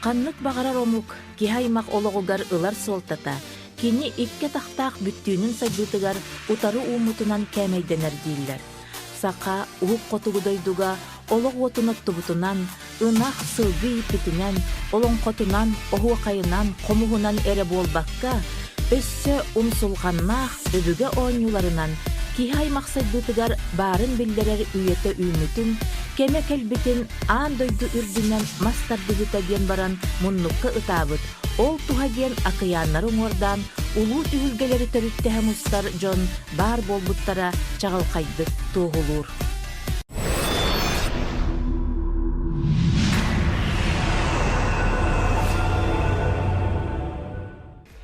Ханнык баҕарар омук киһи аймах олоҕугар ылар суолтата кини икки атахтаах бүттүүнүн сайдыытыгар утары ууммутунан кээмэйдэнэр дииллэр. Саха уһук хотугу дойдуга олох уотун оттубутунан, ынах, сылгы ииппитинэн, олоҥхотунан, оһуохайынан, хомуһунан эрэ буолбакка, өссө умсулҕаннаах өбүгэ оонньууларынан киһи аймах сайдыытыгар баарын биллэрэр үйэтэ үүммүтүн, кэмэ кэлбитин аан дойду үрдүнэн мас тардыһыыта диэн баран муннукка ытаабыт, ол туһа диэн акыйааннары уҥуордаан улуу түһүлгэлэри төрүттэһэ мустар дьон баар буолбуттара чаҕылхайдык туоһулуур.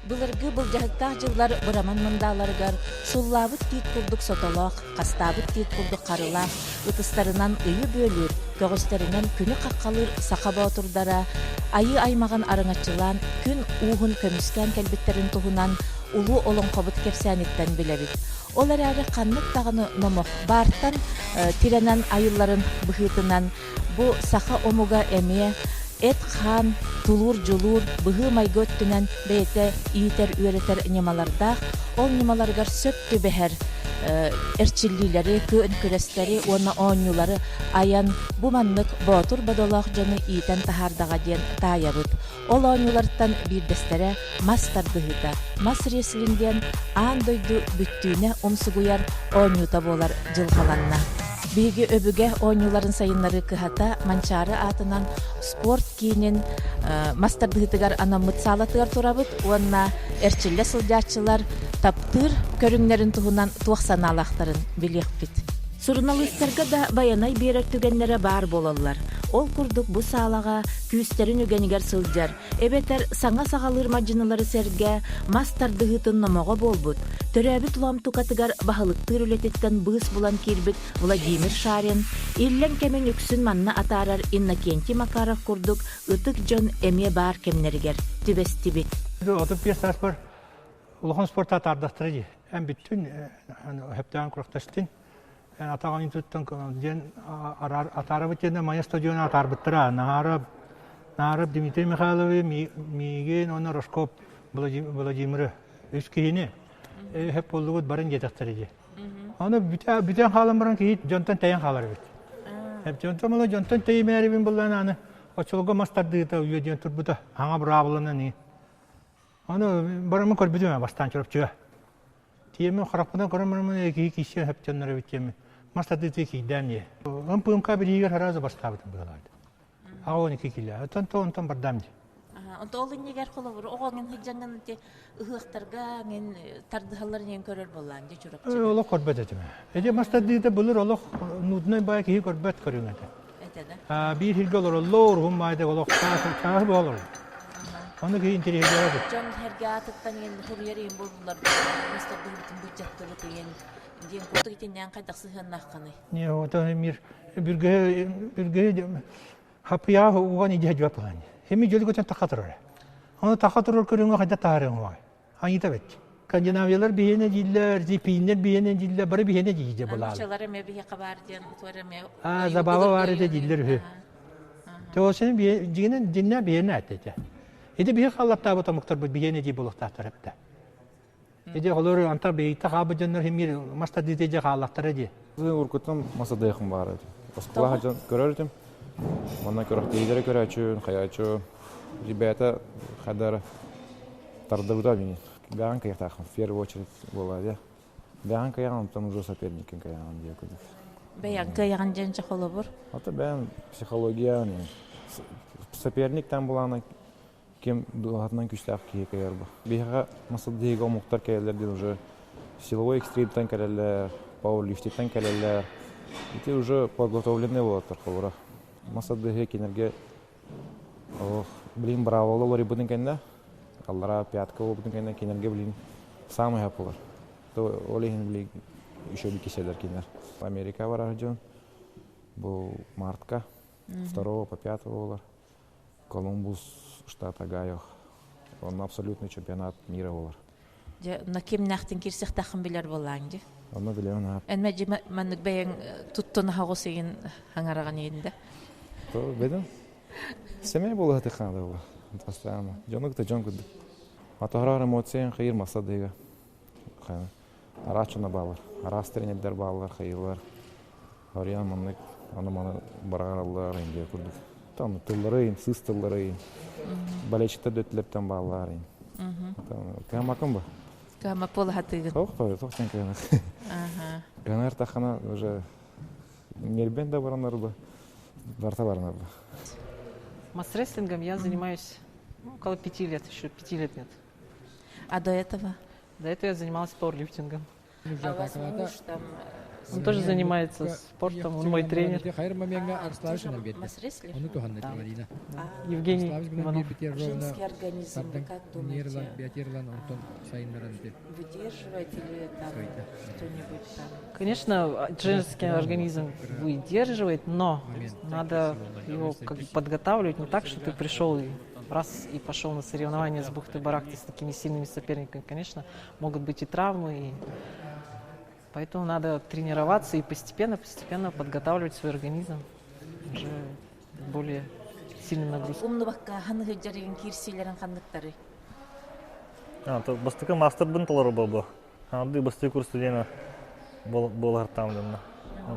Былыргы былдьаһыктаах дьыллар быраман мындааларыгар суллаабыт тиит курдук сотолоох, хастаабыт тиит курдук харылаах, ытыстарынан ыйы бүөлүүр, көҕүстэринэн күнү хаххалыыр саха боотурдара айыы аймаҕын араҥаччылаан күн ууһун көмүскээн кэлбиттэрин туһунан улуу олоҥхобут кэпсээниттэн билэбит. Ол эрээри ханнык даҕаны номох баартан тирэнэн айылларын быһыытынан бу саха омуга эмиэ эт-хаан, тулуур-дьулуур, быһыы-майгы өттүнэн бэйэтэ иитэр-үөрэтэр ньымалардаах, ол ньымаларыгар сөп түбэһэр эрчиллиилэри, күөн күрэстэри уонна оонньуулары айан бу маннык боотур бодолоох дьону иитэн таһаардаҕа диэн таайабыт. Ол оонньуулартан биирдэстэрэ мас тардыһыыта, мас рестлинг диэн аан дойду бүттүүнэ умсугуйар оонньуута буолар дьылҕаланна. Биһиги өбүгэ оонньууларын сайыннарыы кыһата Манчаары аатынан спорт киинин мас тардыһыытыгар анаммыт саалатыгар турабыт уонна эрчиллэ сылдьааччылар таптыыр көрүҥнэрин туһунан туох санаалаахтарын билиэхпит. Суруналыыстарга да байанай биэрэр түгэннэрэ баар буолаллар. Ол курдук бу саалаҕа күүстэрин үгэнигэр сылдьар, эбэтэр саҥа саҕалыыр мадьынылары сэргэ мас тардыһыытын номоҕо буолбут, төрөөбүт Лоомтукатыгар баһылыктыыр үлэтиттэн быыс булан киирбит Владимир Шарин, иллэҥ кэмин үксүн манна атаарар Иннокентий Макаров курдук ытык дьон эмиэ баар кэмнэригэр түбэстибит. 35 сааспар улахан спорта атаардахтара дии. Эн бүттүн, хөптөөн күрэхтэстин. Эн атаҕын туттан диэн атаарабыт диэн Майа стадиона атаарбыттара. Наһаарап, Наһаарап Дмитрий Михайловы, миигин уонна Рожков Владимиры үс киһини хөп буоллубут барын диэтэхтэрэ дии. Аны бүтэн хаалан баран киһи дьонтон тэйэн хаалар эбит. Дьонтон мала дьонтон тэйимээрибин буллан аны оччолорго мас тардыыта үйэ диэн турбута. Хаҥа быраабыланан Аны бараммын көрбүтүм бастаан Чурапчыга. Тиэмин харахпынан көрөн бараммын киһи киирсиэн сөптөннөр эбит диэммин. Мас тардыытыы киирдээн дии. МПМК бириигэр сразу бастаабытым быһалаады. Аҕа 12 киилэ. Оттон то онтон бардаам дии. Онто ол иннигэр холобур оҕоҥ сылдьаҥҥын ити ыһыахтарга мин тардыһаллар диэн көрөр буоллаан дии Чурапчыга. Олох көрбөт этим. Эти мас тардыыта былыр олох нуднай баай киһи көрбөт көрүҥ этэ. Этэ да. Биир сиргэ олороллор, уһун маайдык олох чаас буолар. Ону киһи интэриэһиргээбит. Дьон сэргэ аатыттан иэн суруйар иэн буоллулар мас тардыһыбытын былдьаттыбыт иэн диэн курдук итиннээн хайдах сыһыаннааххыный? Не, вот мир бүргэһи бүргэһи хапыйаах уган идиһэ дьуап ылан. Хеми дьөлгөтөн таха турар. Оны таха турар көрүҥө хайда таарыҥ уай. Айыта бит. Скандинавиялар биһиэнэ дииллэр, финнэр биһиэнэ дииллэр, бары биһиэнэ дииллэр булаалы. Нууччалар эмиэ биһиэхэ баар диэн туор эмиэ А, забава баар этэ дииллэр үһү. Тоосен дьиҥинэн дьиннэ биһиэнэ этэ. Ити биһи халлаттаабыт омуктарбыт биһиэнэ дии буолуохтаахтар эбитэ. Ити олор антар бэйитэ хаалбыт дьоннор химмир мас тардыыта дьэ хааллахтара дии. Уркутум мас тардыахым баар этим. Оскуола дьон көрөр этим. Манна көрөхтиилэри көрөөчү, хайааччы, ребята хадара тардыбыта мини. Бэҕэн кыйахтаахпын, в первую очередь буолаа дии. Бэҕэн кыйаҕын, онтон уже соперникин кыйаҕын диye курдук. Бэйэҥ кыайаҕын диэн холобур? Ата бэйэм психология, соперник там булаана ким дууһатынан күүстээх киһи кыайар бу. Биһиэхэ масылдыһыыга омуктар кэлэллэр диэн уже силовой экстримтэн кэлэллэр, пауэрлифтиттэн кэлэллэр. Ити уже подготовленный буолаттар холобура. Масылдыһыы кинилэргэ ох, блин, браво уларыйбытын кэннэ, аллараа пятка буолбутун кэннэ кинилэргэ блин самый буолар. То ол иһин блин еще киселер кинилэр. Америка барар дьон бу мартка второго по пятого буолар. Колумбус, штат Огайо. Онно абсолютный чемпионат мира буолар. Дьэ, на кимнээхтин киирсэхтээххин билэр буоллааҥ дии. Онно билэбин аап. Эн мэлдьи маннык бэйэҥ туттун аһаҕас ыйын хаҥараҕын иһин да. То беден. Сэмэй буола сатыахха наада буолла. Бастаама. Дьону кытта дьон курдук. Атаһарар эмоциян хайыр масса дыга. Араас дьоно бааллар. Араас тренердэр бааллар, хайыылар. Арыйан маннык аны-маны быраҕараллар индия курдук. Там тыллары, сыыс тыллары, болельщиктар дөттүлэртэн бааллар. Кыамакын ба? Кыама полаһатыгын. Тоох тоох тен кыанар. Кыанар тахана уже нербен да баранар ба, барта баранар ба. Масс-рестлингом я занимаюсь около 5 лет, еще 5 лет нет. А до этого? До этого я занималась пауэрлифтингом. А у вас муж там Он тоже занимается спортом, он мой тренер. Мас-рестлер? Да. Евгений Иванов. Женский организм, вы как думаете, выдерживает или там что-нибудь там? Конечно, женский организм выдерживает, но надо его как бы подготавливать не так, что ты пришел и раз и пошел на соревнования с бухты-барахты с такими сильными соперниками. Конечно, могут быть и травмы, и поэтому надо тренироваться и постепенно-постепенно подготавливать свой организм уже более сильным нагрузкам. Умнубакка ханнык дьарыгын киирсиилэрин ханныктары? Бастакы маастарбын толору буолбу. Арды бастакы курс студена буолар тамдымна.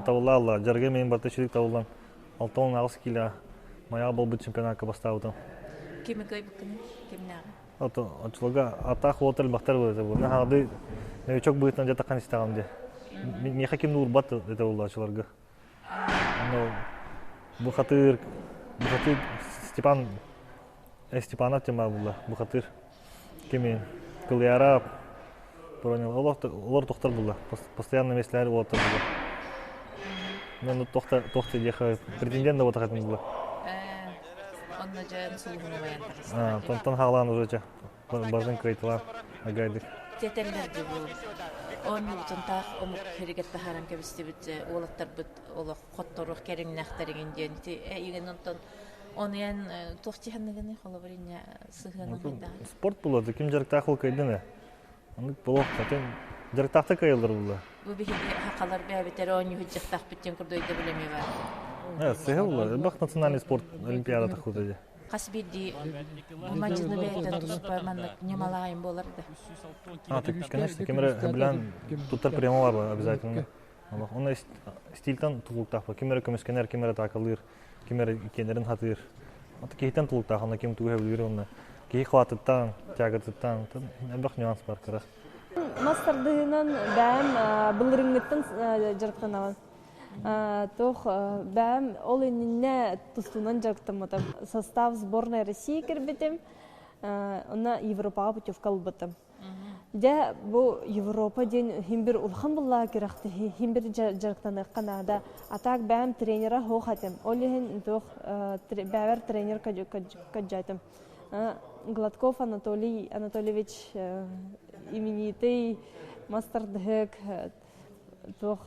Табылла жарга мен барта чүрүк табыллан 68 кило маяға болбут чемпионатка бастаабытым. Кими кыайбыккыный? Кимнээҕи? Ото очулга атаах уотар бахтар буолар бу. Мен харды новичок быытынан жатаккан истагам де. Миэхэ ким урбат это буолла очуларга. Оно бухатыр бухатыр Степан Степанов тема була бухатыр кими Кылыяра олор тохтор була постоянно местелер уоттар була. Мен тохта тохта диэхэ претендент да буолтах була. Онно дьэ сулуһуну баян таҕыста. Тонтон хаалаан уже бардын кыайтылар агайдык. Тетеллер бу оонньуутун таах омук хэригэр таһааран кэбистибит уолаттарбыт олох хотторуох кэриҥнээхтэригин диэн игин онтон онуйан туох тиһанныгыны холобур инне сыһыанын хайдаҕа Спорт буолар ким дьарыктаах ол кыайдын Оннук болуох хотин дьарыктаахтык кыайыллар булла. Бу биһиги хахалар бэйэбитэр оонньуу сылдьахтаахпыт диэн курдук өйдөбүл бар. Сыһа булла. Элбэх национальный спорт олимпиада таххыта дии. Хас биирдии бу бэйэтэ туспа маннык ньымалаайын буолар да. А, так, конечно, ким эрэ билэн туттар приема бар обязательно. Онно стильтан тулуктаах ким эрэ көмүскэнэр, ким эрэ атаакалыыр, ким эрэ киэнэрин хатыыр. Ата киһитен тулуктаах, онно ким тугу билир онно. Киһи хватыттан, тяготыттан, элбэх нюанс бар кыра. Мас тардыһыынан бэйэм былырыҥҥыттан дьарыктанабын. Туох бэйэм ол иннинэ тустуунан дьарыктаммытым. Состав сборной России кирбитим, онно Европаҕа путевка ылбытым. Дьэ, бу Европа диэн иһин бир улахан буллаҕа күрэхтэһии, иһин бир дьарыктаныахха наада. А так бэйэм тренера суох этим. Ол иһин туох бэйэбэр тренер көрдьөөтүм. Гладков Анатолий Анатольевич именитый мастардыһык туох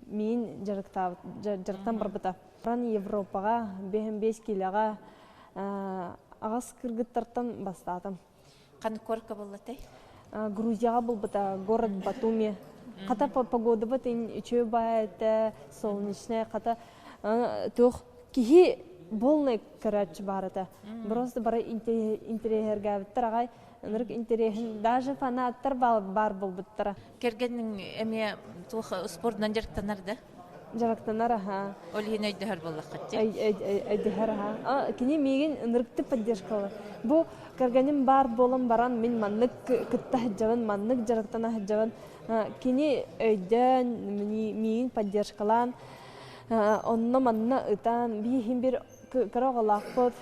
миин дьарыктан барбыта. Ран Европаҕа 55 киилэҕэ аҕас кыргыттартан бастаатым. Ханнык куоракка буоллатай? Грузияҕа булбута, город Батуми. Хата погодабыт үчүгэй баҕайы этэ, солнечная, хата туох киһи полный көрөөччү баар этэ. Просто бары интэриэһиргээбиттэр аҕай, ынырык интэриэһин даже фанаттар баар буолбуттара. Кэргэниҥ эмиэ туох спордунан дьарыктанар да? Дьарыктанар аһа. Ол иһин өйдөһөр буоллаххыт дии. Өйдөһөр аһа. Кини миигин ынырыктык поддержкалар. Бу кэргэним баар буолан баран мин маннык кытта сылдьабын, маннык дьарыктана сылдьабын. Кини өйдөөн, миигин поддержкалаан, онно манна ытаан, биһиги бир кыра оҕолоохпут,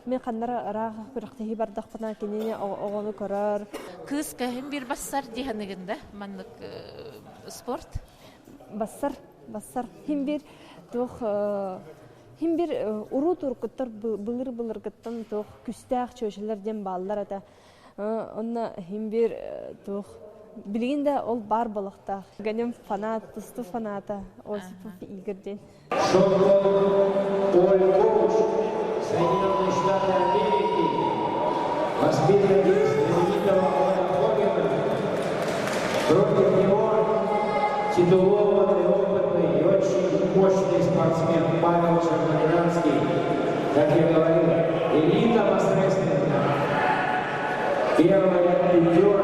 мин ханнара ыраах күрэхтэһии бардахпына кинини оҕону көрөр. Кыыс кэһин бир бассар дии саныгын да маннык спорт? Бассар, бассар. Хим бир туох хим бир уруу туркуттар былыр-былыргыттан туох күстээх чүөчэлэр диэн бааллар этэ. Онно хим бир туох билигин да ол баар буолуохтаах. Гэним фанат, тустуу фаната Осипов Игорь диэн. Поль Коуч, Соединенные Штаты Америки, воспитанник знаменитого Оля Хогена. Против него титулованный, опытный и очень мощный спортсмен Павел Черноминанский. Как я говорил, элита мас-рестлинга. Первая пятерка.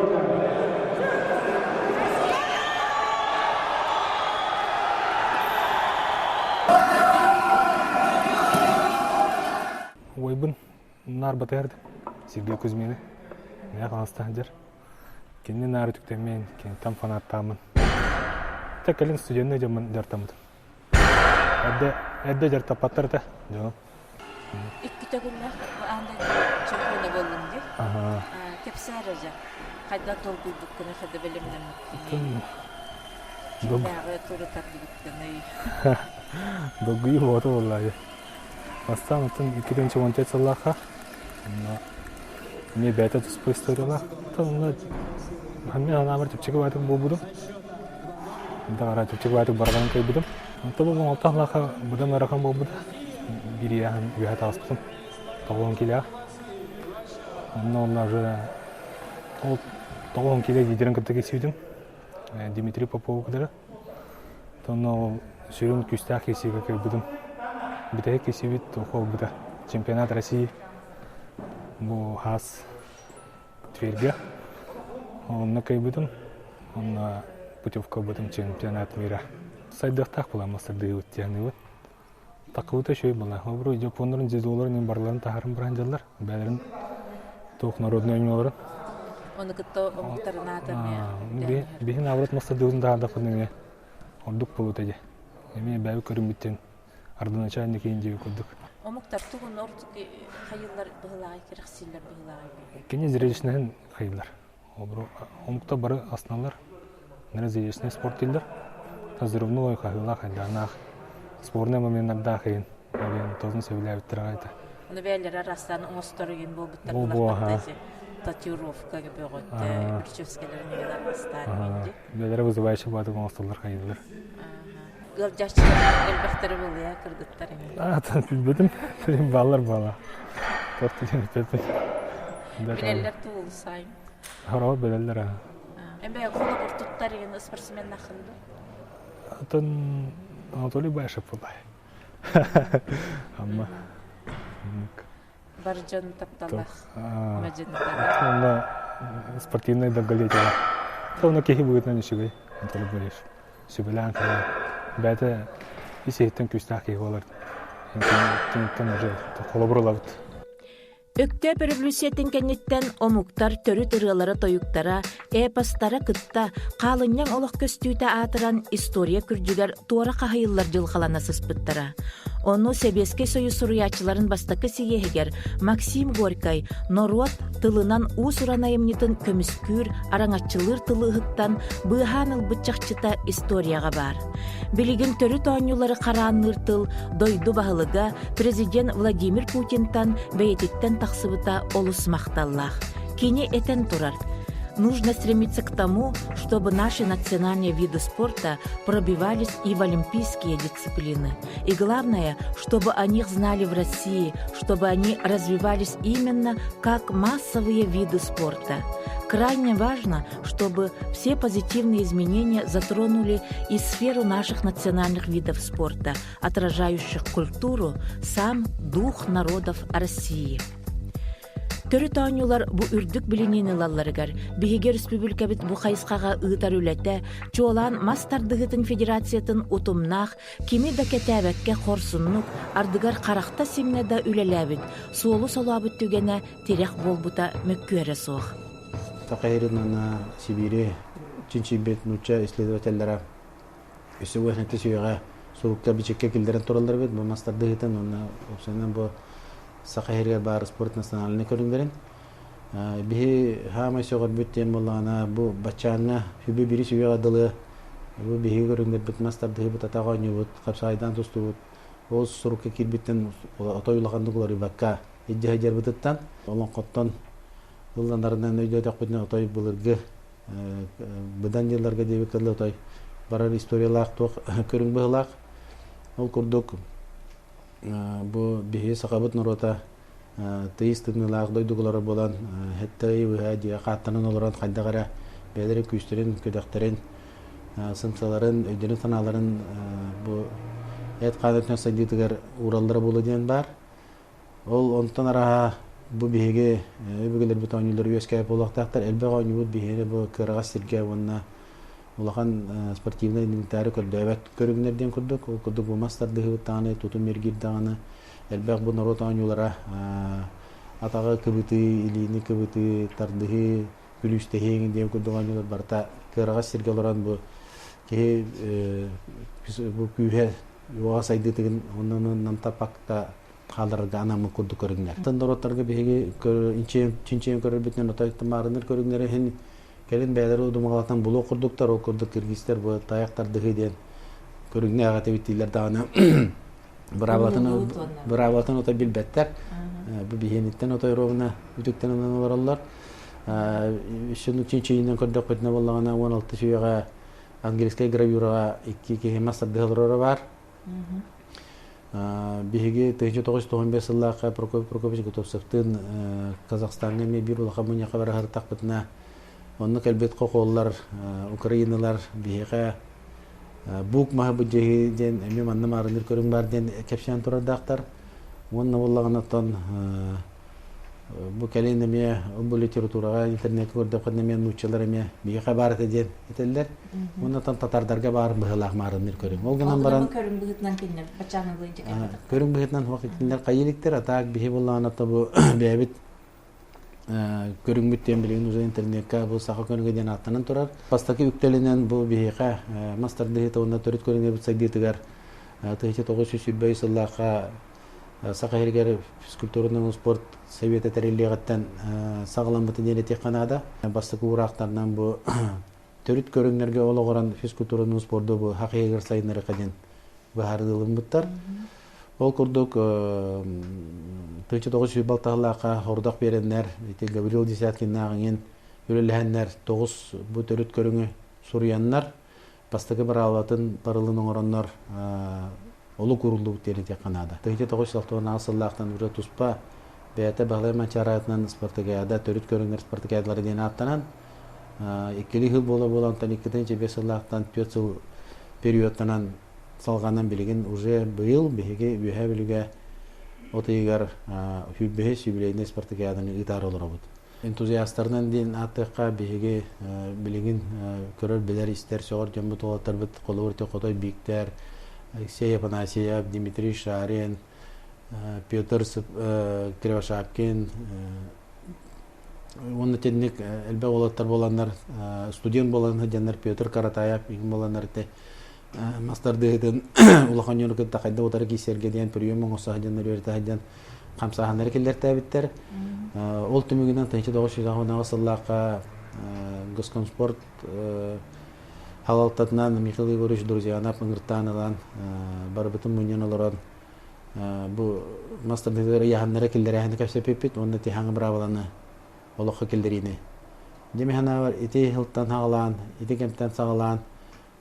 Уойбун наар батыһар Сергей Кузьмины. Мэ хаҥаста сылдьар. Кинини наар үтүктэммин, киниттэн фанаттааммын. Тэ кэлин студенный дьоммун дьартаммытым. Эрдэ, эрдэ дьартаппаттар этэ дьонум. Икки төгүллээх аан дойду чемпиона буоллум дии. Кэпсээр дьэ. Хайдах долгуйбуккуна, хайда бэлэмнэммиккиний? Кимнээҕи туру тардыбыккыный? Долгуйуу буота буоллаа дии. Бастаан оттон 2014 сыллаахха онно эмиэ бэйэтэ туспа историялаах. Оттон онно мин санаабар чэпчэки баайтык буолбутум. Даҕара чэпчэки баайтык барабанын кыайбытым. Онтон бу оҥолтоох лааха быдан ыарахан буолбута. Биир ыйааһын үөһэ таҕыспытым. 90 килээх. Онно онно уже ол 90 килэ лидерин кытта киирсибитим. Дмитрий Попову кытары. Онно ол сүрүн күүстээх киирсиигэ кыайбытым. Бүтэһик киирсиибит буолбута. Чемпионат России бу хаас Тверьгэ. Онно кыайбытым. Онно путевка ылбытым чемпионат мира. Сайдыахтаах буолан мастардыыбыт диэн Такыбыта үчүгэй буолла. Обру дьоппуоннарын дзюдоларын барыларын таһарын баран дьаллар. Бээлэрин туох народный оонньууларын. Ону кытта омуктарын аата эмиэ. Биһин наоборот мастардыыбытын таһаардахпытына эмиэ ордук буолуо дии. Эмиэ бэйэбит көрүммүттэн ардыначальник индия курдук. Омуктар тугун ордук хайыллар быһылааҕый, кэрэхсииллэр быһылааҕый? Кини зрелищныһын хайыллар. Омуктар бары астыналлар. Зрелищный спорт дииллэр. Взрывной хаһыылаах айдааннаах спорный моменнардаах иһин тоҕун сөбүлээбиттэр аҕай этэ. Ону бэйэлэрэ араастаан оҥостор иһин буолбуттар булахтар татуировка бөҕөттө, прическаларын иһин араастаан инди. Бэйэлэрэ вызывающий баатык оҥостоллор хайыылар. Ыалдьааччылар элбэхтэрэ буолуо кыргыттар эми. Аатын билбэтим. Бааллар баала. Туох диэн эппэппин. Билэллэр туолусайм. Хороҕор билэллэр аа. Эмбэ холобур туттар иһин спортсменнаххын дуу? Атын Анатолий Баишев буолай. Амма. Бар дьон тапталлаах Онно спортивный долголетие. Онно киһи быһыытынан үчүгэй Анатолий Борисович. Сүбэлээн кэлэн бэйэтэ ис-иһиттэн күүстээх киһи буолар. Киниттэн уже холобур ылабыт. Өктөөп өрөбүлүүссүйэтин кэнниттэн омуктар төрүт ырыалара-тойуктара, эпостара кытта хаалынньаҥ олох көстүүтэ аатыран история күрдьүгэр туора хаһыйыллар дьылҕалана сыспыттара. Ону Сэбиэскэй Союз суруйааччыларын бастакы сийиэһигэр Максим Горькай норуот тылынан уус-уран айымньытын көмүскүүр, араҥаччылыыр тылы ыһыктан быыһаан ылбыт чахчыта историяҕа баар. Билигин төрүт оонньуулары хараанныыр тыл дойду баһылыга президент Владимир Путинтан бэйэтиттэн тахсыбыта олус махталлаах. Кини этэн турар, Нужно стремиться к тому, чтобы наши национальные виды спорта пробивались и в олимпийские дисциплины. И главное, чтобы о них знали в России, чтобы они развивались именно как массовые виды спорта. Крайне важно, чтобы все позитивные изменения затронули и сферу наших национальных видов спорта, отражающих культуру, сам дух народов России. Төрүт оонньуулар бу үрдүк билиниини ылалларыгар биһиги өрөспүүбүлүкэбит бу хайысхаҕа ыытар үлэтэ чуолаан мас тардыһыытын федерациятын утумнаах кими да кэтээбэккэ хорсуннук, ардыгар харахта симнэ да үлэлээбит, суолу солообут түгэнэ тирэх буолбута мөккүөрэ суох. Саха сирин уонна Сибиири чинчийбит нуучча исследователлэрэ өссө 87 үйэҕэ сурукка бичиккэ киллэрэн тураллар эбит. Бу мас тардыһыытын уонна уопсайынан бу Саха сиригэр баар спорт национальнай көрүҥнэрин. Биһи хаамай сөҕөрбүт диэн буоллаҕына бу баччааҥҥа үбү биирис үйэҕэ дылы бу биһиги көрүҥнэрбит мас тардыһыыбыт атах оонньуубут хапсаайдаан тустубут ол сурукка киирбиттэн отой улаханнык уларыйбакка илдьэ сылдьарбытыттан олоҥхоттон ылланарынан өйдөөтөхпүтүнэ отой былыргы быдан дьылларга диэбит кылы отой барар историялаах туох көрүҥ быһылаах ол курдук бу биһиги сахабыт норуота тыйыс тымныылаах дойдугулара буолан сэттэ ый быһа дьиэ хааттанан олорон хайдах эрэ бэйэлэрин күүстэрин көтөхтөрүн сымсаларын өйдөрүн-санааларын бу эт-хаан өттүнэн сайдыытыгар уураллара буолуо диэн баар. Ол онтон араһа бу биһиги өбүгэлэрбит оонньуулар үөскээбит буолуохтаахтар. Элбэх оонньуубут биһиги бу кыараҕас сиргэ уонна улахан спортивнай инвентары көрдөөбөт көрүҥнэр диэн курдук. Ол курдук бу мас тардыһыбыт даҕаны, тутум эргиир даҕаны элбэх бу норуот оонньуулара атаҕы кыбытыы, илиини кыбытыы, тардыһыы, күлүүстэһии диэн курдук оонньуулар барыта кыараҕас сиргэ олорон бу киһи бу күүһэ уоҕа сайдыытыгын оннун намтаппакка хааларга анаммыт курдук көрүҥнэр. Тан норуоттарга биһиги чинчийэн көрөрбүтүнэн отой тымаарыныр көрүҥнэри иһин кэлин бэйэлэри удумаҕалатан булуох курдуктар, ол курдук киргизтэр бу тайах тардыһыы диэн көрүҥнээх этибит дииллэр даҕаны быраабылатын быраабылатын отой билбэттэр. Бу биһиэниттэн отой ровно үтүктэн ылан олороллор. Үсүн чинчийинэн көрдөхпүтүнэ буоллаҕына 16 сүйэҕэ английскай гравюраҕа икки киһи мас тардыһалар бар. Биһиги 1995 сыллаахха Прокопий Прокопьевич Готовцевтыын Казахстаҥҥа эмиэ биир улахан мунньахха бара сырыттахпытына, онно кэлбит хохуоллар, украиналар биһиэхэ бук маһы быдьаһыы диэн эмиэ манна маарынныр көрүҥ баар диэн кэпсээн турардаахтар. Уонна буоллаҕына оттон Бу кэлин эмиэ бу литератураҕа, интернеккэ көрдөххө эмиэ нууччалар эмиэ биһиэхэ баар этэ диэн этэллэр. Уонна татардарга баар быһыылаах маарынныр көрүҥ. Ол гынан баран көрүҥ быһыытынан кинилэр баччааҥҥы көрүҥ быһыытынан хуох кинилэр хайыы иликтэр, а так биһи буоллаҕына то бу бэйэбит көрүҥмүт диэн билигин уже интернекка бу саха көрүҥэ диэн ааттанан турар. Бастакы үктэлинэн бу биһиэхэ мас тардыһыыта уонна төрүт көрүҥэбит сайдыытыгар 1923 сыллаахха Саха сиригэр физкультурнай спорт совета тэриллиэҕиттэн саҕаламмытын диэн этиэххэ наада. Бастакы уураахтарынан бу төрүт көрүҥнэргэ олоҕуран физкультураны спорду бу Саха сиригэр сайыннарыахха диэн быһаарыылыммыттар. Ол курдук 1906 сыллаахха хордох биэрэннэр ити Гаврил Десяткиннаах иҥин үлэлэһэннэр тоҕус бу төрүт көрүҥү суруйаннар бастакы быраабылатын барылын оҥороннор олук ууруллубут диэн этиэххэ наада. 1968 сыллаахтан уже туспа бэйэтэ Баһылай Манчаараатынан спартакиада, төрүт көрүҥнэр спартакиадалара диэн ааттанан иккилии сыл буола-буола онтон 2005 сыллаахтан түөрт сыл периодтанан салҕанан билигин уже быйыл биһиги Үөһээ Бүлүүгэ от ыйыгар сүүрбэһис юбилейнай спартакиаданы ыытаары олоробут. Энтузиастарынан диэн ааттыахха биһиги билигин көрөр, билэр, истэр, сөҕөр дьоммут уолаттарбыт холобур Хотой Бииктэр, Алексей Афанасьев, Дмитрий Шарин, Петр Кривошапкин уонна тинник элбэх уолаттар буоланнар студент буолан сылдьаннар Петр Каратаев иһин буоланнар ити мастардыһытын улахан дьону кытта хайда утары киирсэргэ диэн прием оҥосто сылдьаннар үөрэтэ сылдьан хамсааһыннары киллэртээбиттэр. Ол түмүгүнэн 1998 сыллаахха Госкомспорт халалтатынан Михаил Егорович Друзьянов ыҥыртаан ылан барыбытын мунньан олорон бу мастардыһыгар ыйааһыннары киллэрээһини кэпсэппиппит уонна тиһаҥы быраабыланы олоххо киллэриини. Дьэ санаабар ити сылтан саҕалаан, ити кэмтэн саҕалаан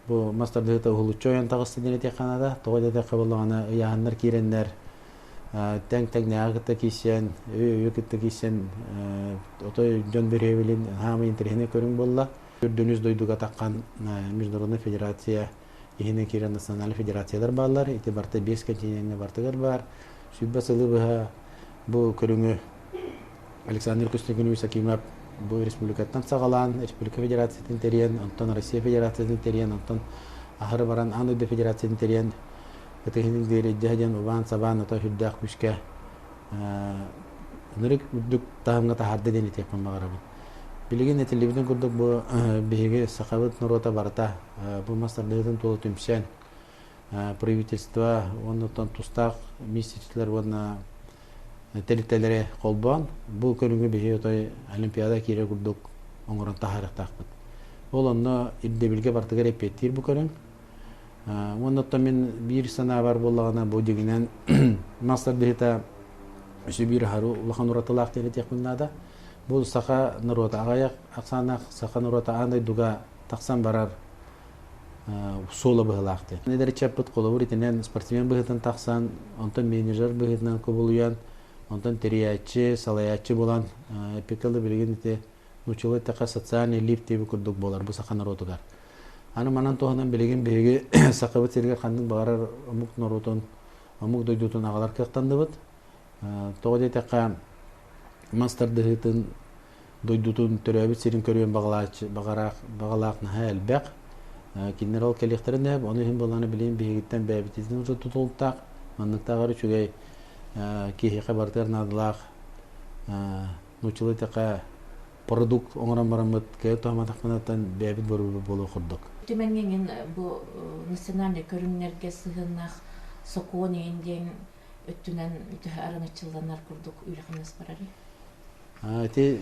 Бу мас тардыһыыта уһулуччу ойон таҕыста диэн этиэххэ наада. Тоҕо диэтэххэ буоллаҕына ыйааһыннар киирэннэр тэҥ тэҥнээҕи кытта киирсэн, өйү өйү кытта киирсэн отой дьон бириэбилин хаамый интэриэһинэй көрүҥ буолла. Үрдүнүс дойдуга таххан Международная федерация иһинэн киирэн национальный федерациялар бааллар. Ити барыта биэс континеҥҥа барытыгар баар. 120 сылы быһа бу көрүҥү Александр Константинович Акимов бу республикаттан саҕалаан, республика федерациятын тэрийэн, онтон Россия федерациятын тэрийэн, онтон аһары баран аан дойду федерациятын тэрийэн ытыһын диэри диэн убаан-сабаан ото сүрдээх күүскэ ынырык үрдүк таһымҥа таһаарда диэн этиэхпин баҕарабын. Билигин этиллибитин курдук бу биһиги сахабыт норуота барыта бу мас тардыһыытын тула түмсэн правительство уонна тустаах министрлэр уонна тэрилтэлэри холбоон бу көрүҥү биһиги отой олимпиада киирэр курдук оҥорон таһаарыахтаахпыт. Ол онно ирдэбилгэ барытыгар эппиэттиир бу көрүҥ. Уонна оттон мин биир санаабар буоллаҕына бу дьиҥинэн мас тардыһыыта өссө биир аһары улахан уратылаах диэн этиэхпин наада. Бу саха норуота аҕыйах ахсааннаах саха норуота аан дойдуга тахсан барар суола быһыылаах диэн. Эдэр ыччаппыт холобур итинэн спортсмен быһыытынан тахсан, онтон менеджер быһыытынан кубулуйан, онтон тэрийээччи, салайааччы буолан эпикалы билигин ити нууччалыы эттэххэ социальный лифт диэби курдук буолар бу саха норуотугар. Аны манан туһанан билигин биһиги сахабыт сиригэр ханнык баҕарар омук норуотун, омук дойдутун аҕалар кыахтанныбыт. Тоҕо диэтэххэ, мас тардыһыытын дойдутун төрөөбүт сирин көрүөн баҕалааччы баҕараах баҕалаах наһаа элбэх. Кинилэр ол кэлиэхтэрин да ону иһин буоллаҕына билигин биһигиттэн бэйэбититтэн уже тутулуктаах манныктааҕар үчүгэй киһиэхэ барытыгар наадалаах нууччалыы эттэххэ продукт оҥорон бараммыт кыайан туһамматахпытыттан бэйэбит боруобу буолуох курдук. Түмэҥҥэ иҥин бу национальнай көрүҥнэргэ сыһыаннаах сокуон иһин диэн өттүнэн төһө араҥаччыланар курдук үлэ-хамнас барарый? Ити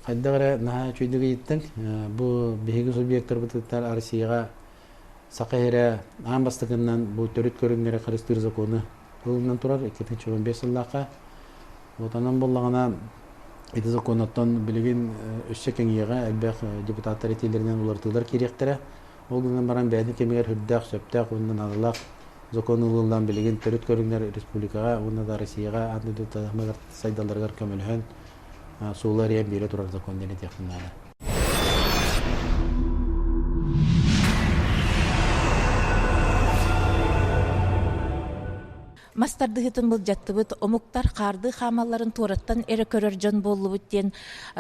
хайдах эрэ наһаа үчүгэйдик ыйыттыҥ. Бу биһиги субъектарбытыттан Россияҕа Саха сирэ аан бастакыннан бу төрүт көрүҥнэри харыстыыр закону ылынан турар 2015 сыллаахха. Вот онон буоллаҕына ити законоттон билигин өссө кэҥиэҕэ элбэх депутаттар этиилэринэн уларытыылар киириэхтэрэ. Ол гынан баран бэйэтин кэмигэр үрдээх, сөптөөх уонна наадалаах закон ылыллан билигин төрүт көрүҥнэр республикаҕа уонна да Россияҕа аан дойду таһымыгар сайдалларыгар көмөлөһөн суолу арыйан биэрэ турар закон диэн этиэхпин наада. Мас тардыһыытын былдьаттыбыт, омуктар хаардыы хаамалларын туораттан эрэ көрөр дьон буоллубут диэн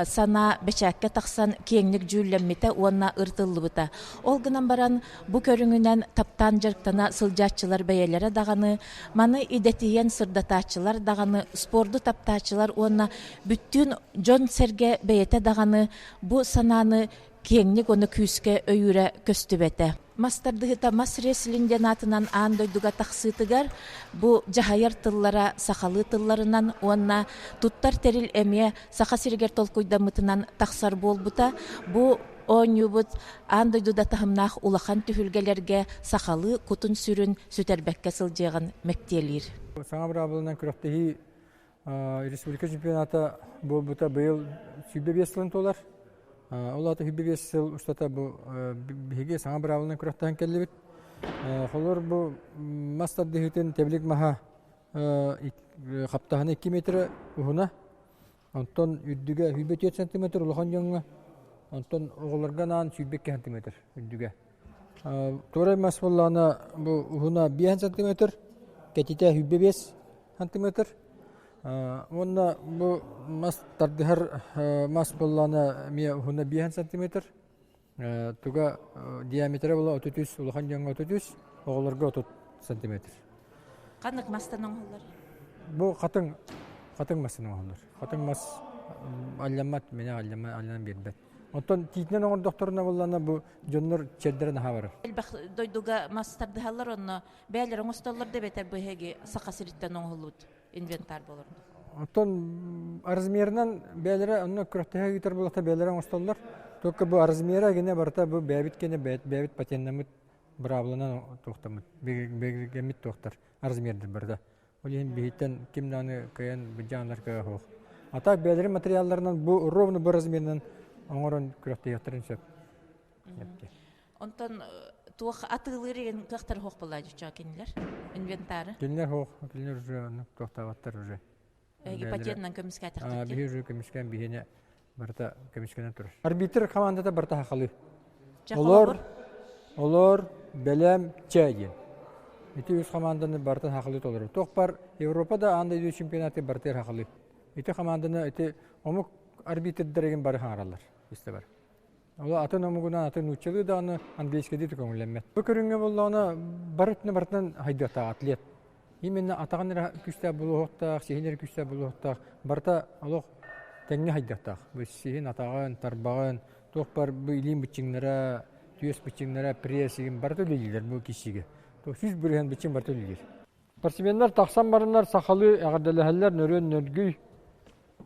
санаа бэчээккэ тахсан киэҥник дьүүллэммитэ уонна ырытыллыбыта. Ол гынан баран, бу көрүҥүнэн таптаан дьарыктана сылдьааччылар бэйэлэрэ даҕаны, маны идэтийэн сырдатааччылар даҕаны, спорду таптааччылар уонна бүттүүн дьон-сэргэ бэйэтэ даҕаны бу санааны киэҥник уонна күүскэ өйүүрэ көстүбэтэ. Мас тардыһыта мас рестлинг диэн аатынан аан дойдуга тахсыытыгар бу дьаһайар тыллара сахалыы тылларынан уонна туттар тэрил эмиэ Саха сиригэр толкуйдаммытынан тахсар буолбута. Бу оонньуубут аан дойдуда таһымнаах улахан түһүлгэлэргэ сахалыы кутун-сүрүн сүтэрбэккэ сылдьыаҕын мэктиэлиир. Саҥа быраабыланан күрэхтэһии республика чемпионата буолбута быйыл 25 сылын туолар. Ол аата 25 сыл устата бу биһиги саҥа быраабыланан күрэхтэһэн кэллибит. Холобур бу мас тардыһыытын тэбилик маһа хаптаһына 2 метр уһуна, онтон үрдүгэ 24 сантиметр улахан дьоҥҥо, онтон оҕолорго анаан 22 сантиметр үрдүгэ. Туорай мас буоллаҕына бу уһуна 5 сантиметр, кэтитэ 25 сантиметр. Уонна бу мас тардыһар мас буоллаҕына эмиэ уһуна 5 сантиметр. Туга диаметра була 33, улахан дьоҥҥо 33, оҕолорго 30 сантиметр. Ханнык мастан оҥоһуллар? Бу хатыҥ хатыҥ мастан оҥоһуллар. Хатыҥ мас алльаммат, мэнэ алльаммат, алльанан биэрбэт. Оттон тиитинэн оҥордохторуна буоллаҕына бу дьоннор чэрдэрэ наһаа барар. Элбэх дойдуга мас тардыһаллар онно бэйэлэрэ оҥостоллор да эбэтэр бу эһиги Саха сириттэн оҥоһуллубут инвентарь болор. Оттон размерынан бэйэлэрэ онно күрэхтэһэ ыытар буоллахта бэйэлэрэ оҥостоллор. Только бу размера гинэ барыта бу бэйэбит кэнэ бэйэбит патеннаммыт быраабыланан туохтаммыт бигэргэммит туохтар размердэр барыта. Ол иһин биһиттэн ким даҕаны кыайан быдьааннар кыа суох. А так бэйэлэрин материалларынан бу ровно бу размерынан оҥорон күрэхтэһиэхтэрин сөп. Онтон туох атыылыыр деген кыахтар суох буолла дьоччоо кинилэр инвентары? Кинилэр суох, кинилэр уже оннук туохтаабаттар уже. Ипотеканан көмүскээтэхтэр Биһи уже көмүскээн биһиэнэ барыта көмүскэнэн турар. Арбитр командата барыта хахалыы. Олор, олор, бэлэм, чэ диэн. Ити үс команданы барытын хахалыы толорор. Туох бар Европа да аан дойду чемпионаты барытыгар хахалыы. Ити команданы ити омук арбитрдэригин бары хаҥараллар. Истэ бар. Ол атын омугунан атын нууччалыы даҕаны английскайдыы да көҥүллэммэт. Бу көрүҥҥэ буоллаҕына бары өттүнэн барытынан хайдыахтаах атлет. Именно атаҕын эрэ күүстээх буолуохтаах, сиһин эрэ күүстээх буолуохтаах. Барыта олох тэҥҥэ хайдыахтаах. Бу сиһин, атаҕын, тарбаҕын, туох бар бу илиин быччыҥнара, түөс быччыҥнара, пресс игин барыта үлэлииллэр бу киссигэ. 100% быччыҥ барыта үлэлиир. Спортсменнар тахсан бараннар сахалыы эҕэрдэлэһэллэр нөрүөн нөргүй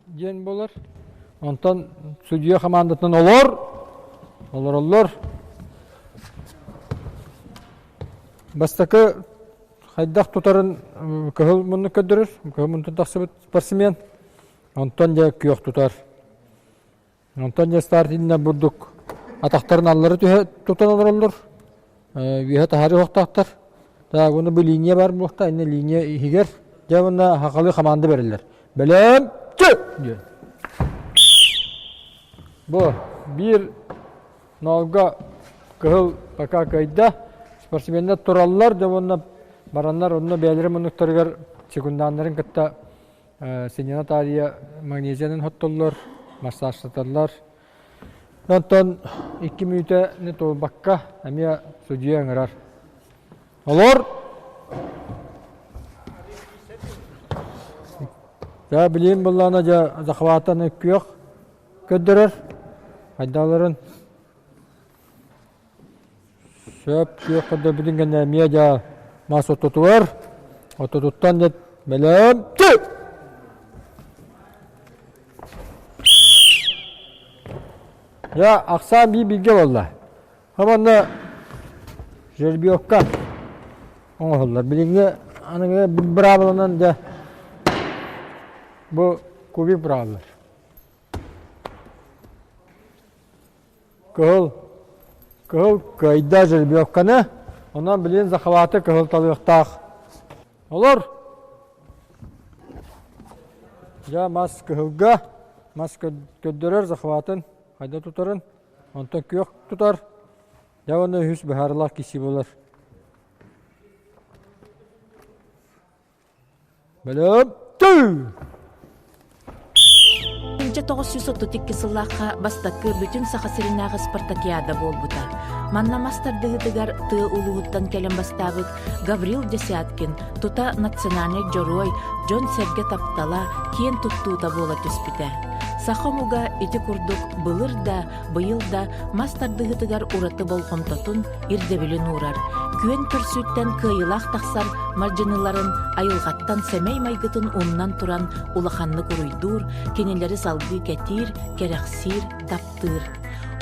диэн буолар. Онтон судьуйа хамаандатынан олор, олороллор. Бастакы хайдах тутарын кыһыл муннук көрдөрөр, кыһыл муннуктан тахсыбыт спортсмен. Онтон дьэ күөх тутар. Онтон дьэ старт иннинэ бурдук атахтарын аллара түһэ тутан олороллор. Үөһэ таһаарыы уохтаахтар. Так, уонна бу линия баар буолуохтаах, иннэ линия иһигэр дьэ уонна хахалы хамаанда бэриллэр. Бэлэм чү! диэн. Бу биир ноолго кыһыл пока кыайда. Спортсменнар тураллар, дьэ уонна бараннар онно бэйэлэрин муннуктарыгар секунданнарын кытта. Сынньана таарыйа магнезиянан хоттоллор, массажтаталлар. Онтон икки мүнүүтэни туолбакка эмиэ судьуйа ыҥырар. Олор! Дьэ, билигин буллаҕына дьэ захватаны күөх көрдөрөр. Хайдаларын сөп күөх көрдөрбүтүн кэннэ эмиэ дьэ мас ортотугар ортотуттан дьэ бэлэм Дьэ, ахсаан биир бииргэ буолла. Хабанна жеребьевка оҥоһуллар. Билиҥҥи аныгы быраабыланан дьэ бу кубик быраабылар. Кыһыл кыһыл кыайда жеребьевканы, онон билигин захваты кыһыл талыахтаах. Олор! Дьэ мас кыһылга, мас көрдөрөр захватын хайда тутарын, онтон күөх тутар, дьэ уонна үһүс быһаарылаах киси буолар. Бэлэм 1932 сыллаахха бастакы бүтүн Саха сиринээҕи спартакиада буолбута. Манна мас тардыһыытыгар тыа улууһуттан кэлэн бастаабыт Гаврил Десяткин тута национальнай дьоруой, дьон-сэргэ таптала, киэн туттуута буола түспүтэ. Саха омуга ити курдук былыр да, быйыл да мас тардыһыытыгар ураты болҕомтотун, ирдэбилин уурар, күөн көрсүүттэн кыайыылаах тахсар мардьыныларын айылҕаттан сэмэй майгытын умнан туран улаханнык уруйдуур, кинилэри салгыы кэтиир, кэрэхсиир, таптыыр.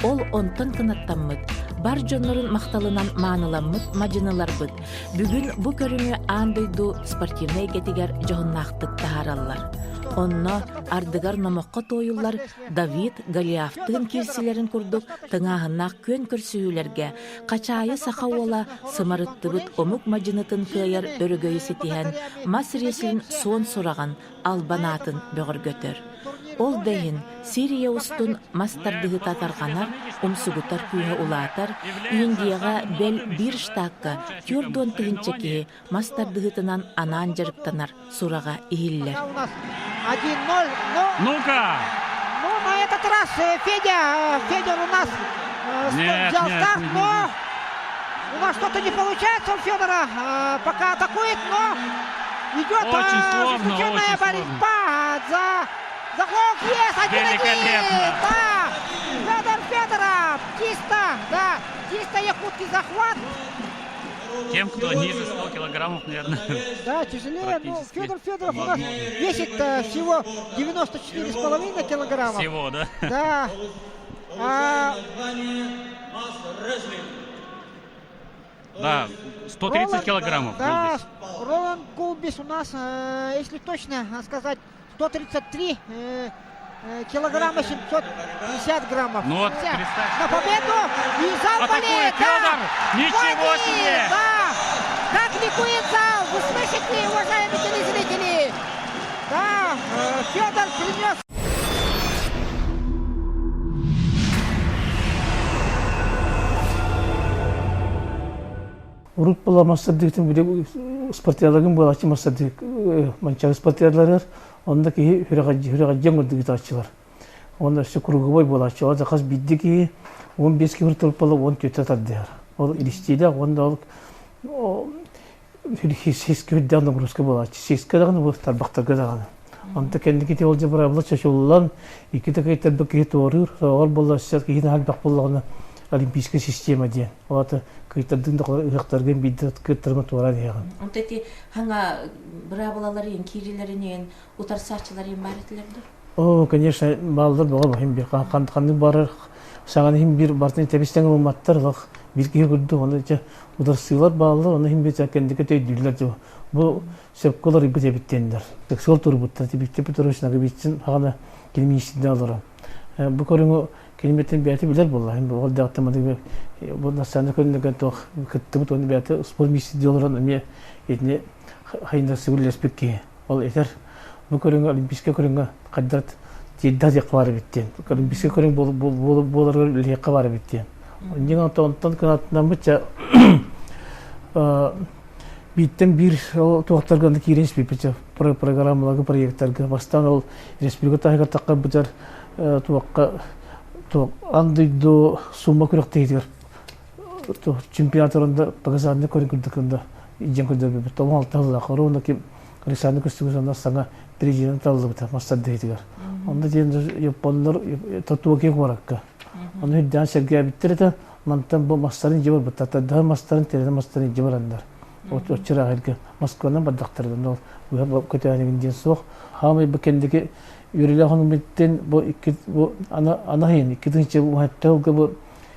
Ол онтон кынаттаммыт, бар дьоннорун махталынан мааныламмыт мадьыныларбыт Бүгүн бу көрүҥү аан дойду спортивнай эйгэтигэр дьоһуннаахтык таһаараллар. Онно ардыгар номоххо туойуллар Давид Голиафтыын киирсилэрин курдук тыҥааһыннаах күөн көрсүһүүлэргэ хачаайы саха уола сымарыттыбыт омук мадьынытын кыайар өрөгөйү ситиһэн мас рестлин суон сураҕын албан аатын бөҕөргөтөр. Ол да иһин Сирия устун мас тардыһыыта тарҕанар, умсугутар күүһэ улаатар, Индияҕа бэл биир штакка 40 000 киһи мас тардыһыытынан анаан дьарыктанар сураҕа иһиллэр. 1-0. Ну-ка! Ну, на этот раз Федя, Федор у нас нет, взял нет, старт, но у нас что-то не получается у Федора. Пока атакует, но идет очень сложно, ожесточенная борьба за Захлоп есть! 1-1! Да! Федор Федоров! Чисто, да, чисто якутский захват. Тем, кто ниже 100 килограммов, наверное. Да, тяжелее. Ну, Федор Федоров у нас весит всего 94,5 килограммов. Всего, да? Да. А... Да, 130 Роланд, килограммов. Да, Роланд Гулбис у нас, если точно сказать, 133 килограмма 750 граммов. Ну вот, представь. На победу и зал болеет. Федор! Да. Ничего себе! Да! Как ликует зал! Вы слышите, уважаемые телезрители? Да, Федор принес Урут була мастардыытын били спартиалагын буолааччы мастардыы манчаары спартиадаларыгар онно киһи сүрэҕэлдьиэн курдук ыытааччылар. Уонна өссө круговой буолааччы. Ол хас биирдии киһи 15 киһи тылпала 14 тардыһар. Ол илистиилээх уонна ол сиска үрдээх нагрузка буолааччы. Сиска даҕаны бу тарбахтарга даҕаны. Онто кэнники ол дьэ быраабыла чочуллан, икки да кыйтарбыт киһи туоруур, соҕор буолла өссө киһи наһаа элбэх буоллаҕына олимпийская система диэн. Ол ата кыйтардыын да ыһыахтаргын биирдэ кыттарыма туораан иһэҕин. Онто ити хаҥа быраабылаларын киирилэринэн утарсааччыларын баар этилэр дуо? О, конечно, бааллар бөҕө баһым бир ханнык барар саҥаны иһин бир бартын тэбистэн ылымматтар лох бир киһи курдук оны чэ ударсыылар бааллар оны иһин бир кэнники төйдүүллэр дьо бу сөпкө олорбут эбиттиэннэр сыл турбуттар Виктор Петрович Ноговицын хаҕана кини министрде олорон бу көрүҥү кини бэйэтэ билэр буолла ол даҕаттан бу национальный көрүҥнэргэ туох кыттыбыт уонна бэйэтэ спорт министрде олорон эмиэ итини хайындарсыгы үлэлэспит киһи Ол этэр, бу көрүҥ олимпийскай көрүҥҥэ хайдат тиэрдэх диэххэ баар эбит диэн. Олимпийскай көрүҥ буоларыгар үлэлиэххэ баар эбит диэн. Дьиҥ онтон кынаттанаммыт Бииртэн биир ол туохтарга киирэн испиппит программаларга, проекттарга. Бастаан ол республика таһыгар таххарбытар туохха туох аан дойду сумма күрэхтэһиитигэр чемпионат показательный көрүн курдук дьэн көрдөрбүппүт. 16 сыллаах ровно ким Александр Костюгов саҥа президент талыллыбыта мастардыһытыгар. Онно диэн японнар Токио куоракка. Ону үрдээн сэргээбиттэр этэ. Мантан бу мастарын дьэ барбыттар. Тардаһы мастарын, тирэнэ мастарын дьэ бараннар. Оччураах Москванан бардахтарынан ол быһа көтөөнүгүн диэн суох. Хаамай бу кэнники үөрэлээх онумиттен бу икки бу ана анаһын 2017 сылга бу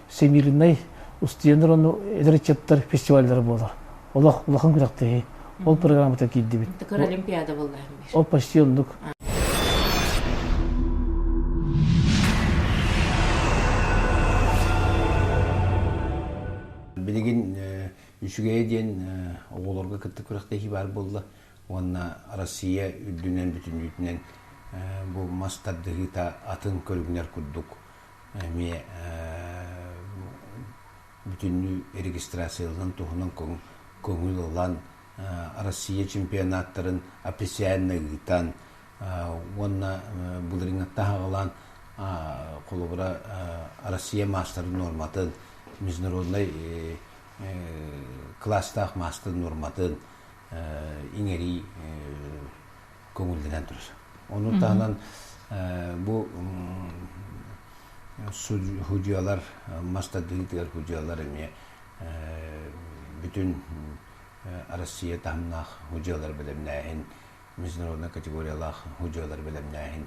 Всемирный устудьуоннар ону эдэр ыччаттар фестиваллара буолар. Олох улахан күрэхтэһии. Ол программата киирдибит. Тыкыр Олимпиада буолла. Ол почти оннук. Билигин үчүгэйэ диэн оҕолорго кытта күрэхтэһии баар буолла уонна Россия үрдүнэн бүтүннүүтүнэн бу мас тардыһыыта атын көрүҥнэр курдук эмиэ бүтүннүү регистрацияланан туһунан көҥүл ылан Россия чемпионаттарын официально ыытан уонна былырыыҥҥаттан аҕалаан холобура Россия маастарын нуорматын международнай кылаастаах маастар нуорматын иҥэрии көҥүллэнэн турар. Ону таһынан бу судьуйалар мас тардыһыытыгар судьуйалар эмиэ бүтүн Россия таһымнаах судьуйалар бэлэмнээһин, международнай категориялаах судьуйалар бэлэмнээһин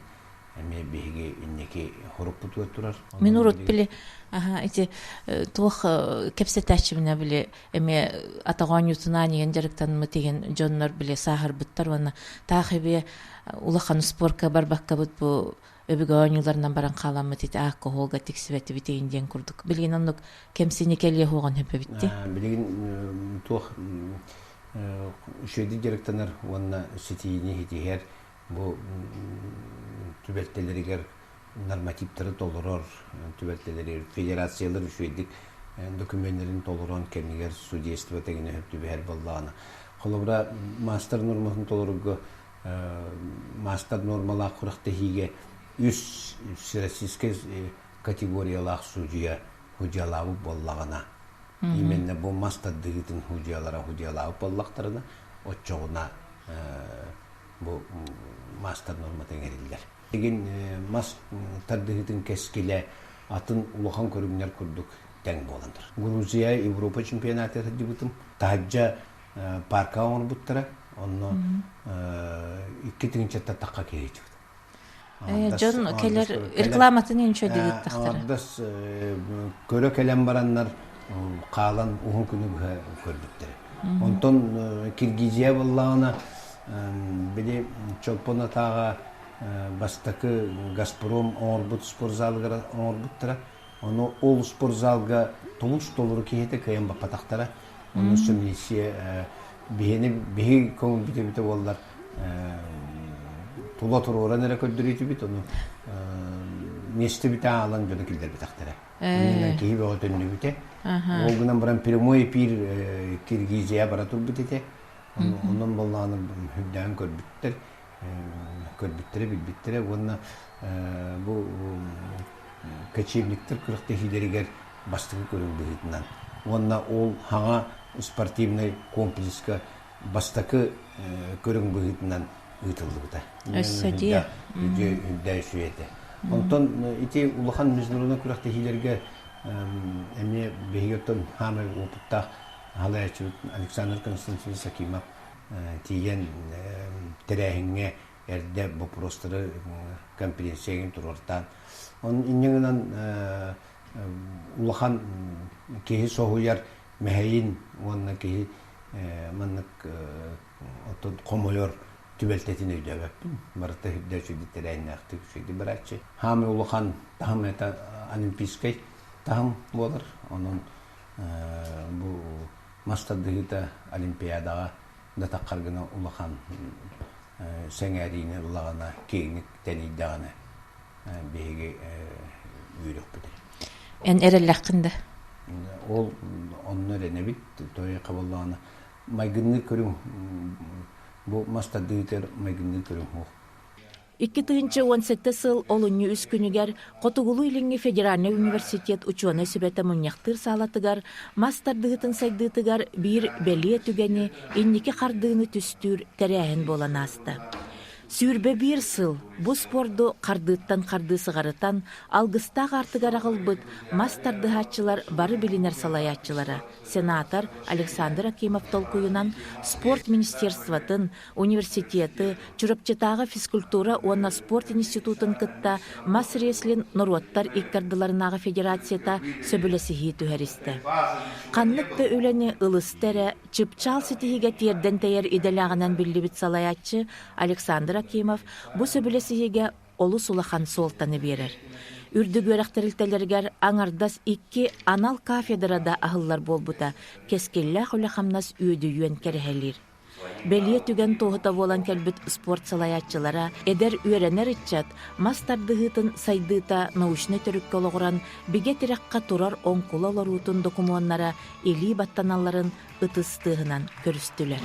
эмиэ биһиги инники хоруппутугар турар. Мин урут били ити туох кэпсэтээччибинэ били эмиэ атах оонньуутунаан иһэн дьарыктанмыт иһин дьоннор били сааһырбыттар уонна таах эбиэ улахан спорка барбаккабыт бу өбүгэ оонньууларынан баран хааламмыт ити алкоголга тиксибэтибит иһин диэн курдук. Билигин оннук кэмсини кэлиэ суоҕун сөпөбүтти. Билигин туох үчүгэйдик дьарыктанар уонна ситиини ситиһэр бу түбэлтэлэригэр нормативтары толорор түбэлтэлэригэр федерациялар үчүгэйдик докумуоннарын толорон кэмигэр судейство тэҥинэ сөп түбэһэр буоллаҕына холобура маастар нуорматын толорорго маастар нуормалаах күрэхтэһиигэ үс всероссийскай категориялаах судьуйа судьялаабыт буоллаҕына именно бу мас тардыһыытын судьуйалара судьялаабыт буоллахтарына оччоҕуна бу маастар нуормата иҥэриллэр. Билигин мас тардыһыытын кэскилэ атын улахан көрүҥнэр курдук тэҥ буолан турар. Грузия Европа чемпионатыгар сылдьыбытым. Таһырдьа парка оҥорбуттара. Онно 2 тыһыынчаттан тахха киһи сылдьыбыт. Дьон кэлэр рекламатын инчө дигиттахтара. Аҥардас көрө кэлэн бараннар хаалан уһун күнү быһа көрбүттэрэ. Онтон Киргизия буоллаҕына били Чолпон Атааҕа бастакы Газпром оҥорбут спортзалыгар оҥорбуттара. Ону ол спортзалга тулус толору киһитэ кыайан баппатахтара. Ону милиция биһини биһи көҥүл бүтэ буоллар тула туруоран эрэ көрдөрүүтүбүт ону миэстэ бүтэ аалан дьону киллэрбэтэхтэрэ. Иннинэн киһи бөҕө төннүбүтэ. Ол гынан баран прямой эфир Киргизия бара турбут этэ. Онон боллааны үрдээн көрбүттэр, көрбүттэрэ, билбиттэрэ уонна бу кочевниктэр күрэхтэһиилэригэр бастакы көрүҥ быһыытынан уонна ол хаҥа спортивнай комплекска бастакы көрүҥ быһыытынан ыытыллыбыта. Өссө дии. Үрдэ үчүгэй этэ. Онтон ити улахан международный күрэхтэһиилэргэ эмиэ биһиги оттон хаамай опыттаах халайааччыбыт Александр Константинович Акимов тиийэн тэрээһиҥҥэ эрдэ боппуруостары конференцияҕа туруортаан он инньэ гынан улахан киһи соһуйар мэһэйин уонна киһи маннык оттон хомойор түбэлтэтин өйдөөбөппүн. Барыта үрдэ үчүгэй тэрээһиннээхтик үчүгэйдик барааччы. Хаамай улахан таһым это олимпийскай таһым буолар. Онон бу мас тардыһыыта олимпиадаҕа да таххар гына улахан сэҥээриини ыллаҕына, киэҥник тэнийдэҕинэ биһиги үөрүөхпүт. Эн эрэллэххин да? Ол онно эрэнэбит. Той хабыллаҕына. Майгынныыр көрүҥ бу мас тардыытыгар майгынныыр көрүҥ суох. 2017 сыл олунньу үс күнүгэр Хотугулуу-Илиҥҥи федеральнай университет учуонай сүбэтэ мунньахтыыр саалатыгар мас тардыһыытын сайдыытыгар биир бэлиэ түгэни, инники хардыыны түстүүр тэрээһин буолан ааста. 21 сыл бу спорду хардыыттан хардыы сыҕарытан, алгыстаах аартыгар аҕалбыт мас тардыһааччылар бары билинэр салайааччылара сенатор Александр Акимов толкуйунан спорт министерствотын, университеты, Чурапчытааҕы физкультура уонна спорт институтун кытта мас-рестлинг норуоттар икки ардыларынааҕы федерацията сөбүлэсиһии түһэристэ. Ханнык да үлэни ылыста эрэ чыпчаал ситиһиигэ тиэрдэн тэйэр идэлээҕинэн биллибит салайааччы Александр Акимов бу сөбүлэсиһиигэ олус улахан суолтаны биэрэр. Үрдүк үөрэх тэрилтэлэригэр аҥардас икки анал кафедра да аһыллар буолбута кэскиллээх үлэ-хамнас үөдүйүөн кэрэһэлиир. Бэлиэ түгэн туоһута буолан кэлбит спорт салайааччылара эдэр үөрэнэр ыччат мас тардыһыытын сайдыыта научнай төрүккэ олоҕуран бигэ тирэххэ турар оҥкула олоруутун докумуоннара илии баттаналларын ытыс тыаһынан көрүстүлэр.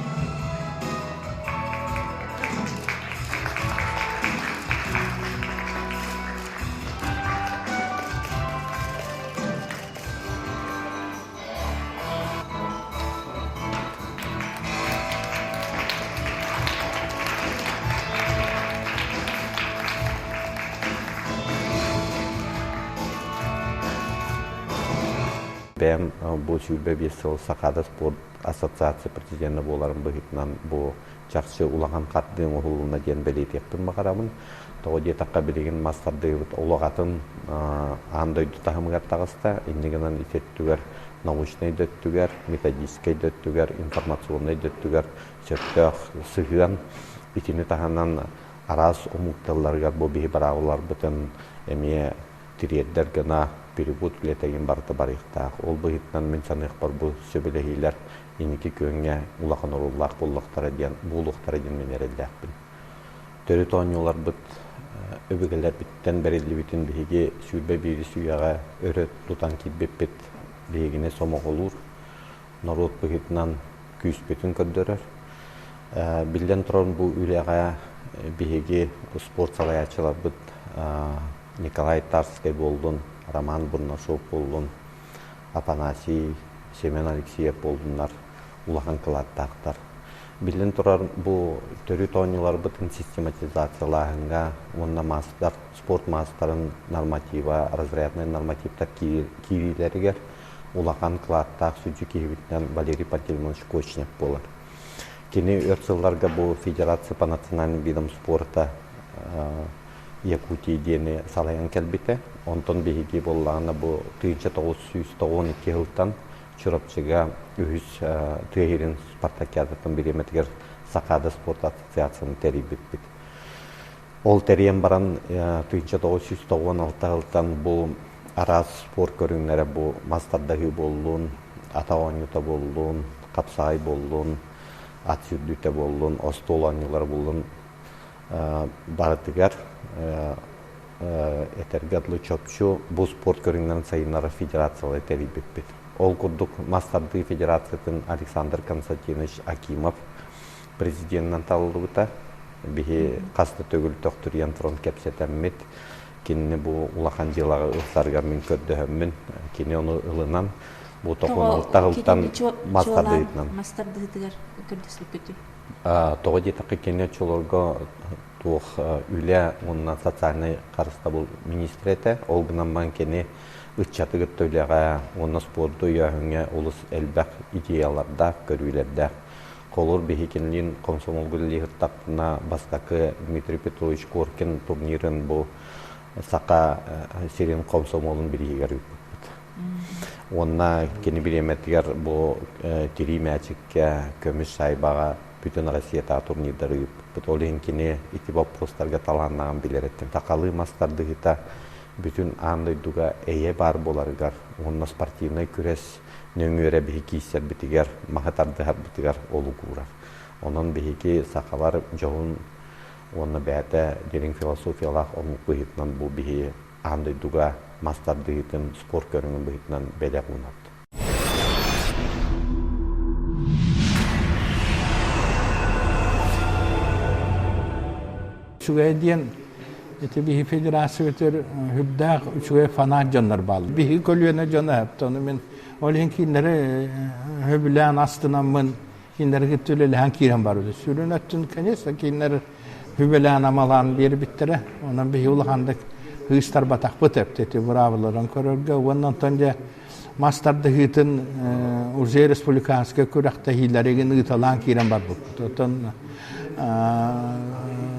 Бэйэм бу 25 сыл Сахаада спорт ассоциация президенэ буоларым быһыытынан бу чахчы улахан хардыы оҥоһулунна диэн бэлиэтиэхпин баҕарабын. Тоҕо диэтэххэ билигин мас тардыыбыт олох атын аан дойду таһымыгар таҕыста. Инньэ гынан ити өттүгэр научнай да өттүгэр, методическай да өттүгэр, информационнай да өттүгэр сөптөөх сыһыан итини таһынан араас омук тылларыгар бу биһи быраабыларбытын эмиэ тириэрдэр гына перевод үлэтэ барыта барыахтаах. Ол быһыытынан мин саныахпар бу сөбүлэһиилэр инники күөҥҥэ улахан оруоллаах буоллахтара диэн буолуохтара диэн мин эрэллээхпин. Төрүт оонньууларбыт өбүгэлэрбиттэн бэриллибитин биһиги 21 үйэҕэ өрө тутан киирбиппит биһигини сомоҕолуур, норуот быһыытынан күүспүтүн көрдөрөр. Биллэн турар, бу үлэҕэ биһиги спорт салайааччыларбыт Николай Тарскай буоллун, Роман Бурнашов буоллун, Афанасий, Семен Алексеев буоллуннар улахан кылааттаахтар. Биллэн турар, бу төрүт оонньууларбытын систематизациялааһыҥҥа уонна маастар, спорт маастарын норматива, разряднай нормативтар киириилэригэр улахан кылааттаах сүдьү киһибитинэн Валерий Пантелеймонович Кочнев буолар. Кини өр сылларга бу Федерация по национальным видам спорта Якутии диэни салайан кэлбитэ. Онтон биһиги буоллаҕына бу 1992 сылтан Чурапчыга үһүс тыа иһирин спартакиадатын бириэмэтигэр Сахаада спорт ассоциацияны тэрийбиппит. Ол тэрийэн баран 1996 сылтан бу араас спорт көрүҥнэрэ бу мас тардыһыы буоллун, атах оонньуута буоллун, хапсаҕай буоллун, ат сүүрдүүтэ буоллун, остуол оонньуулара буоллун барытыгар этэргэ дылы чопчу бу спорт көрүҥнэрин сайыннарар федерациялары тэрийбиппит. Ол курдук мас тардыы федерациятын Александр Константинович Акимов президенинэн талыллыбыта. Биһи хас да төгүл төхтүрүйэн туран кэпсэтэммит, кинини бу улахан дьыалаҕа ылсарыгар мин көрдөһөммүн, кини ону ылынан, бу тоқуналта ылтан мас тардыытынан. Мас тардыытыгар көрдөспүккүтүй? Тоҕо диэтэххэ, кини оччолорго туох үлэ уонна социальнай харыстабыл министрэ этэ. Ол гынан баран кини ыччаты кытта үлэҕэ уонна спорду өйөөһүҥҥэ олус элбэх идеялардаах, көрүүлэрдээх. Холобур, биһи кинилиин комсомолга үлэлии сыттахпына, бастакы Дмитрий Петрович Коркин турнирын бу Саха сирин комсомолун бирииһигэр ыыппыппыт. Уонна кини бириэмэтигэр бу тирии мээчиккэ, көмүс шайбаҕа бүтүн Россиятааҕы турнирдары ыыппыппыт. Ол иһин кини ити боппуруостарга талааннааҕын билэр этим. Сахалыы мас тардыһыыта бүтүн аан дойдуга эйэ баар буоларыгар уонна спортивнай күрэс нөҥүө эрэ биһи киирсэрбитигэр, маһы тардыһарбытыгар олук уурар. Онон биһиги сахалар дьоһун уонна бэйэтэ дириҥ философиялаах омук быһыытынан бу биһи аан дойдуга мас тардыһыытын спорт көрүҥүн быһыытынан бэлэх уунабыт. Үчүгэй диэн ити биһи федерациябытыгар үрдээх үчүгэй фанат дьоннор бааллар. Биһиги көлүөнэ дьоно эпт. Ону мин ол иһин кинилэри сөбүлээн астынаммын кинилэри кытта үлэлэһэн киирэн барбыт. Сүрүн өттүн, конечно, кинилэр сүбэлээн-амалаан биэрбиттэрэ. Онон биһиги улаханнык ыыстарбатахпыт эбит ити быраабыларын көрөргө. Уонна онтон дьэ мас тардыһыытын уже республиканскай күрэхтэһиилэригин ыыталаан киирэн барбыппыт. Оттон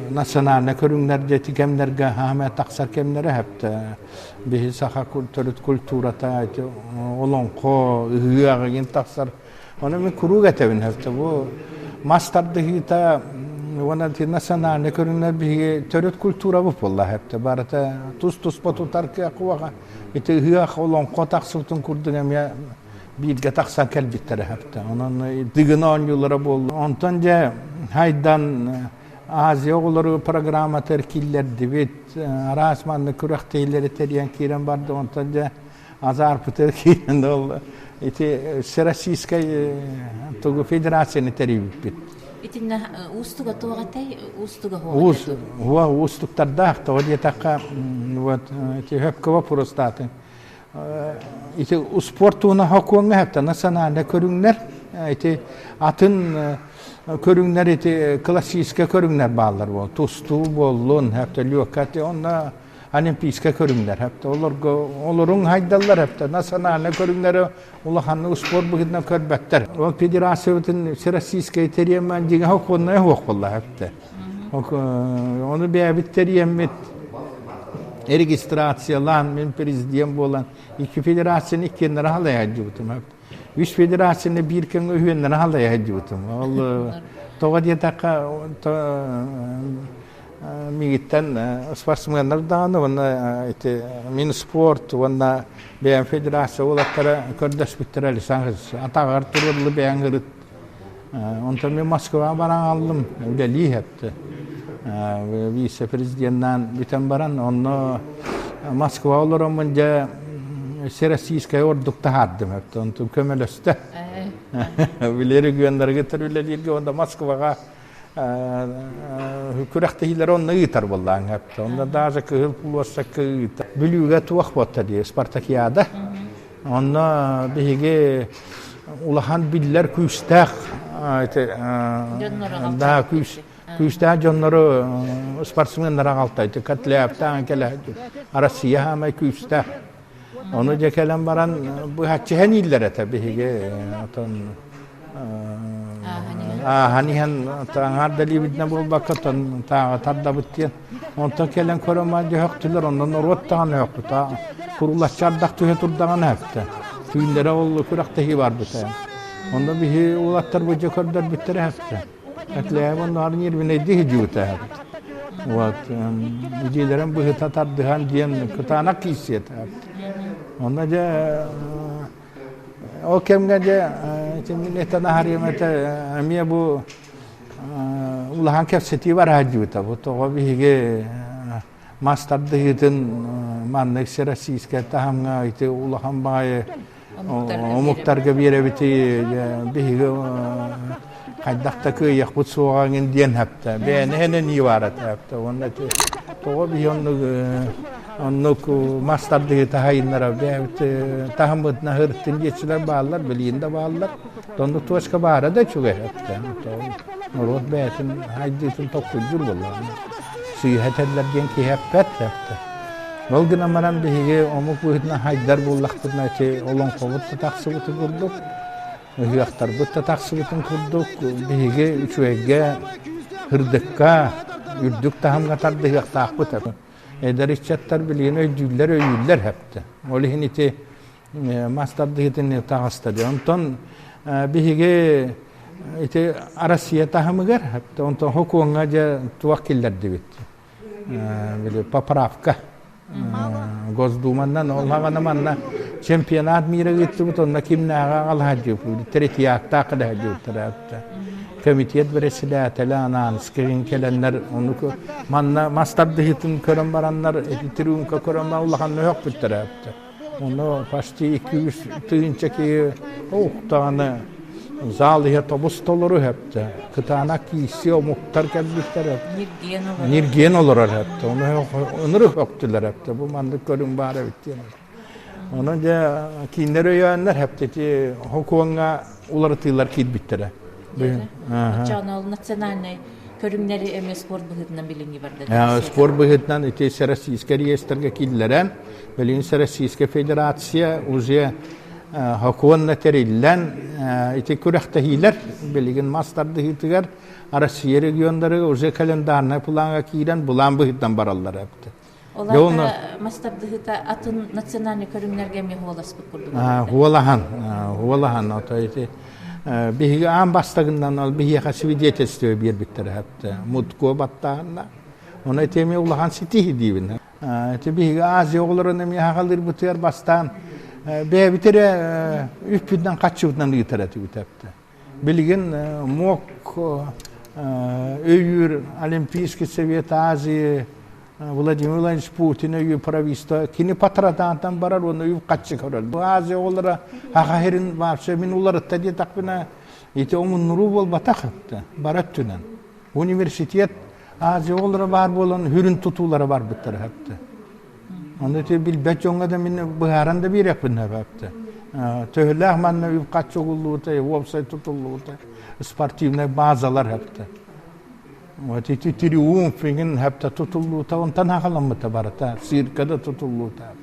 национальнай көрүҥнэр дьэ ити кэмнэргэ хаамай тахсар кэмнэрэ хэптэ. Биһи саха төрүт культурата ити олоҥхо ыһыах игин тахсар. Ону мин куруук этэбин хэптэ бу мас тардыһыыта уонна национальнай көрүҥнэр биһиги төрүт культурабыт буолла хэптэ. Барыта тус-туспа тутар кыах уоҕа Ити ыһыах олоҥхо тахсыбытын курдук эмиэ бииргэ тахсан кэлбиттэрэ хэптэ. Онон Дыгын оонньуулара буолла. Онтон дьэ хайдан Азия оҕолору программатыгар киллэрдибит. Араас маннык күрэхтэһиилэри тэрийэн киирэн барды. Онтон дьэ азаарпытыгар киирэн ол ити Всероссийскай тугу федерацияны тэрийбиппит. Итиннэ уустуга туох этэй? Уустуга Уус, уустуктардаах, тоҕо диэтэххэ, вот ити хөпкө вопростаатын. Ити спорт туһунан хокуоҥҥа хэптэ национальнай көрүҥнэр, ити атын көрүҥнэр ити классическай көрүҥнэр бааллар буол. Тустуу буоллун, хэптэ лүөккэ, онно олимпийскай көрүҥнэр хэптэ олорго олоруҥ хайдаллар хэптэ национальнай көрүҥнэри улаханнык спорт быһыытынан көрбөттөр. Ол федерациябытын всероссийскай тэрийэммэн дьиҥэ хокуоннай суох буолла хэптэ. Ону бэйэбит тэрийэммит регистрациялаан мин президент буолан икки федерацияны иккиэннэрэ халайа сылдьыбытым. Үс федерацияны биир кэмҥэ үһүөннэрэ халайа сылдьыбытым. Ол тоҕо диэтэххэ мигиттэн спортсменнар даҕаны уонна ити Минспорт уонна бэйэм федерация уолаттара көрдөспүттэрэ Александр атаҕар туруорлу бэйэҥ ырыт. Онтон мен Москваҕа баран ааллым, үлэлии хэпти. Вице-президеннаан бүтэн баран, онно Москва олороммун дьэ Всероссийскай ордук таһаардым хэпти. Онтон көмөлөстө. Билэр регионнарга үлэлииргэ онда Москваҕа күрэхтэһиилэри онно ыытар буоллаҕыҥ эптэ. Онно даже Кыһыл площадка ыыта. Бүлүүгэ туох буолта дии, спартакиада. Онно биһиги улахан биллэр күүстээх да күүс күүстээх дьоннору спортсменнары аҕалтайды. Котляевтаан кэлэ Россия хаамай күүстээх. Ону дьэ кэлэн баран быһаччыһан ииллэр этэ биһиги отон ааһан иһэн аҥаар да илиибитинэн буолбакка тааҕы тардабыт диэн. Онтон кэлэн көрөн баран дьөһөхтүлэр, онно норуот даҕаны өһөхпүт. Курулаччы ардах түһэ турдаҕына өһөхтө. Түүннэрэ ол күрэхтэһии барбыта. Онно биһи уолаттар бу дьэ көрдөрбүттэрэ өһөхтө. Этлээб оннооҕор ньиэрбинэйдии сылдьыбыта. Вот идиэлэрин быһыта тардыһан диэн кытаанах киирсиэ этэ. Онно дьэ Ол кэмҥэ дьэ итинник этэн аһарыам этэ эмиэ бу улахан кэпсэтии бараһа дьыбыта. Бу тоҕо биһиги мас тардыһыытын маннык всероссийскай таһымҥа ити улахан баҕайы омуктарга биэрэбити биһиги хайдах да кыайыахпыт суоҕа эҥин диэн хаптэ. Бэйэни хэнэнии баар этэ хаптэ. Уонна ити тоҕо биһи оннук Оннук мас тардыһыыта хайыннара бэйэбит таһыммытын аһырыттын диэччилэр бааллар, билигин да бааллар. Оннук точка баара да үчүгэй өттө. Норуот бэйэтин хайдыытын толкуйдуур буоллаҕына. Сыыһа этэллэр диэн киһи эппэт өттө. Ол гынан баран биһиги омук быһыытынан хайдар буоллахпытына ити олоҥхобут да тахсыбытын курдук, ыһыахтарбыт да тахсыбытын курдук биһиги үчүгэйгэ, ырдыкка, үрдүк таһымҥа тардыһыахтаахпыт. Эдэр ыччаттар билигин өйдүүллэр, өйүүллэр хэптэ. Ол иһин ити мас тардыһыытын таҕыста дии. Онтон биһиги ити Россия таһымыгар хэптэ. Онтон хокуоҥҥа дьэ туох киллэрдибит? Били поправка. Госдуманнан ол хаҕана манна чемпионат мира ыыттыбыт, онно кимнээҕи аҕалаһадьыппыт, третьяктаах кэлэһадьыптара Комитет председателэ Ананскайын кэлэннэр ону манна мас тардыһыытын көрөн бараннар ити трюмка көрөн баран улаханна өһөхпүттэрэ. Ону почти 200 тыһыынча киһи уктаҕаны Зал иһэ тобус толору хэптэ. Кытаанах киирсии омуктар кэлбиттэр. Ньиргиэн олорор хэптэ. Ону ынырык өктүлэр хэптэ. Бу маннык көрүҥ баар эбит диэн. Онон дьэ кииннэр өйөөннөр хэптити Хокуоҥҥа уларытыылар киирбиттэрэ. Оччоҕуна ол национальнай көрүҥнэри эмиэ спорт быһыытынан билиҥҥи барда. Спорт быһыытынан ити Всероссийскай реестргэ киллэрэн, билигин Всероссийская Федерация уже сокуонна тэриллэн ити күрэхтэһиилэр билигин мас тардыһыытыгар Россия регионнарыгар уже календарнай плаҥҥа киирэн былаан быһыытынан бараллар эбит. Ол мас тардыһыыта атын национальнай көрүҥнэргэ эмиэ хуоласпыт курдук. Хуолаһан, хуолаһан, ото ити биһиги аан бастагынан ол биһиэхэ свидетельство биэрбиттэрэ хэптэ. Мутко баттааһынна. Оны ити эмиэ улахан ситиһи диибин. Ити биһиги Азия оҕолорун эмиэ хаҕалыырбытыгар бастаан бэйэбит эрэ үппүтүнэн хаччыбытынан ыытар этибит эптэ. Билигин МОК өйүүр Олимпийский совет Азии Владимир Владимирович Путин өйүү правительство кини патратаантан барар уонна үп хаччы көрөр. Бу Азия оҕолоро аха хирин вообще мин уларытта диэтэхпинэ ити омуннуруу буолбатах бара өттүнэн. Университет Азия оҕолоро баар буолан хүрүн тутуулара барбыттара хэптэ. Ону ити билбэт дьоҥҥо да мин быһааран да биэриэхпин хэптэ. Төһөлөөх манна үп хаччы угуллубута, уопсай тутуллубута, спортивнай базалар хэптэ. Вот ити триумф иҥин хэптэ тутуллуута онтон хаҕаламмыта барыта, цирка да тутуллуута.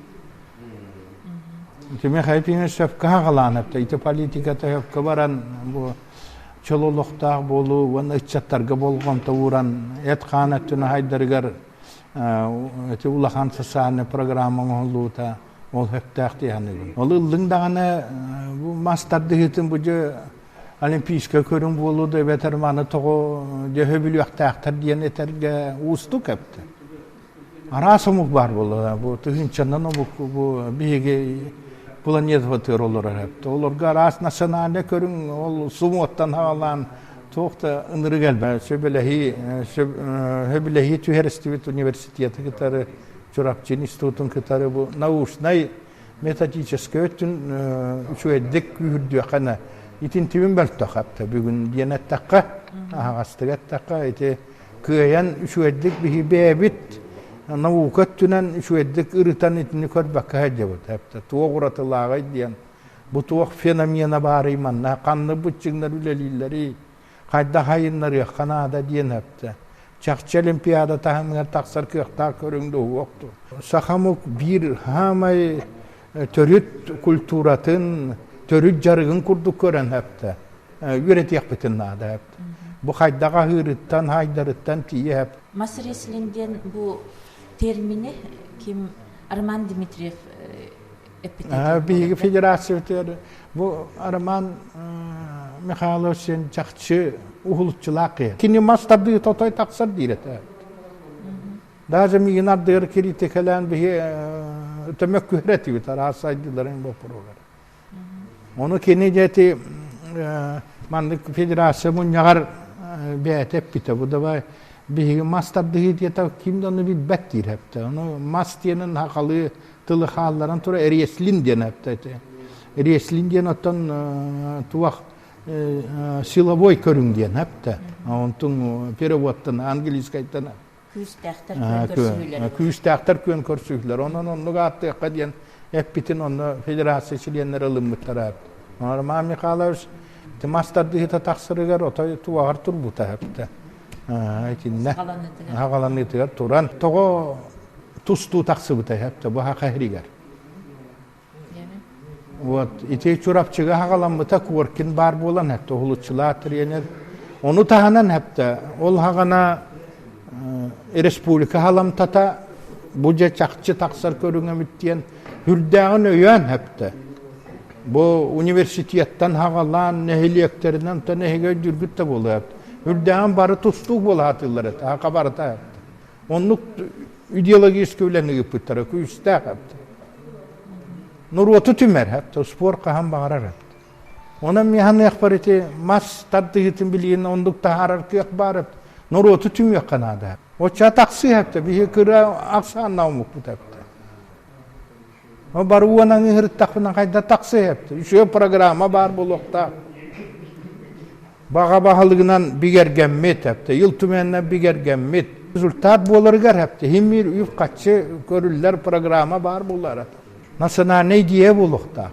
Ити Михаил Ефимович сөпкө хаҕалаан хэптэ, ити политиката сөпкө баран бу чөл олохтоох буолуу уонна ыччаттарга болҕомто ууран эт-хаан өттүн аһайдарыгар ити улахан социальнай программа оҥоһуллубута ол сөптөөх дии саныыбын. Ол ыллыҥ даҕаны бу мас тардыһыытын бу дьэ олимпийскай көрүҥ буолуо да эбэтэр маны тоҕо дьэ сөбүлүөхтээхтэр диэн этэргэ уустук эбит. Араас омук баар буолла. Бу тыһыынчанан омук бу биһиги планетабытыгар олорор эбит. Олорго араас национальнай көрүҥ ол сумуоттан хаалаан туох да ынырык элбэх. Сөбүлэһии сөбүлэһии түһэристибит университеты кытары Чурапчы институтун кытары бу научнай методическай өттүн үчүгэйдик күүһүрдүөххэ на итинтибин мөлтөх эптэ бүгүн диэн эттэххэ аһаҕастык эттэххэ ити кыайан үчүгэйдик биһи бэйэбит наука өттүнэн үчүгэйдик ырытан итини көрбөккө сылдьабыт эптэ туох уратылааҕый диэн бу туох феномена баарый манна ханна быччыҥнар үлэлииллэрий хайдах айыннарыахха наада диэн эптэ чахчы олимпиада таһымыгар тахсар кыахтаах көрүҥ дуо Саха омук биир хаамай төрүт культуратын, төрүт дьарыгын курдук көрөн хэптэ. Үөрэтиэхпитин наада хэптэ. Бу хайдах аһыырыттан, хайдарыттан тиийэ хэп. Мас рестлинг диэн бу термини ким Роман Дмитриев эппитэ. Биһиги федерациябытыгар бу Роман Михайлович сен чахчы уһулуччулаах киһи. Кини мас тардыы тотой тахсар диир этэ. Даже миигин ардыгар критикэлээн биһи төмөк күһүрэтибит араас сайдыыларын боппуруогар. Ону кини дьэти маннык федерация мунньаҕар бэйэтэ эппитэ. Бу давай биһиги мас тардыһыы диэтэ ким да ону билбэт диир эптэ. Ону мас диэнин хахалыы тылы хаалларан тура реслин диэн эптэ ити. Реслин диэн оттон туох силовой көрүҥ диэн эптэ. Онтун переводтан английскайтан Күүстээхтэр күөн көрсүһүүлэр. Күүстээхтэр күөн көрсүһүүлэр. Онон оннук ааттыахха диэн эппитин онно федерация чилиэннэрэ ылыммыттара. Роман Михайлович ити мас тардыһыыта тахсарыгар отой туоҕар турбута эптэ. Итиннэ хаҕаланыытыгар туран тоҕо тустуу тахсыбыта эптэ бу хаха иһигэр. Вот ити Чурапчыга хаҕаламмыта Коркин баар буолан хэптэ уһулуччулаах тренер. Ону таһынан хэптэ ол хаҕана республика халамтата бу дьэ чахчы тахсар көрүҥөмүт диэн үрдээҕин өйөөн хэптэ. Бу университеттан хаҕалаан нэһилиэктэринэн тон эһиги өйдүүргүт да буолуо Үрдээҕин бары тустуук буолаатылар этэ, хака барыта Оннук идеологическай үлэни ыыппыттара күүстээх эбит. Норуоту түмэр, эбит, спорт хаһан баҕарар эбит. Онон миэхэ ити мас тардыһыытын билигин оннук таһаарар кыах баар эбит. Норуоту түмүөххэ наада. Оччо тахсыы эбит, биһи кыра ахсааннаах омукпут эбит. Бары уонан ыһырыттахпына хайда тахсыы эбит. Үчүгэй программа баар буолуохтаах. Баҕа баһылыгынан бигэргэммит, эптэ Ил Түмэннэн бигэргэммит. Результат буоларыгар эптэ химмир үп-хаччы көрүллэр программа баар буолар. Национальная идея буолуохтаах.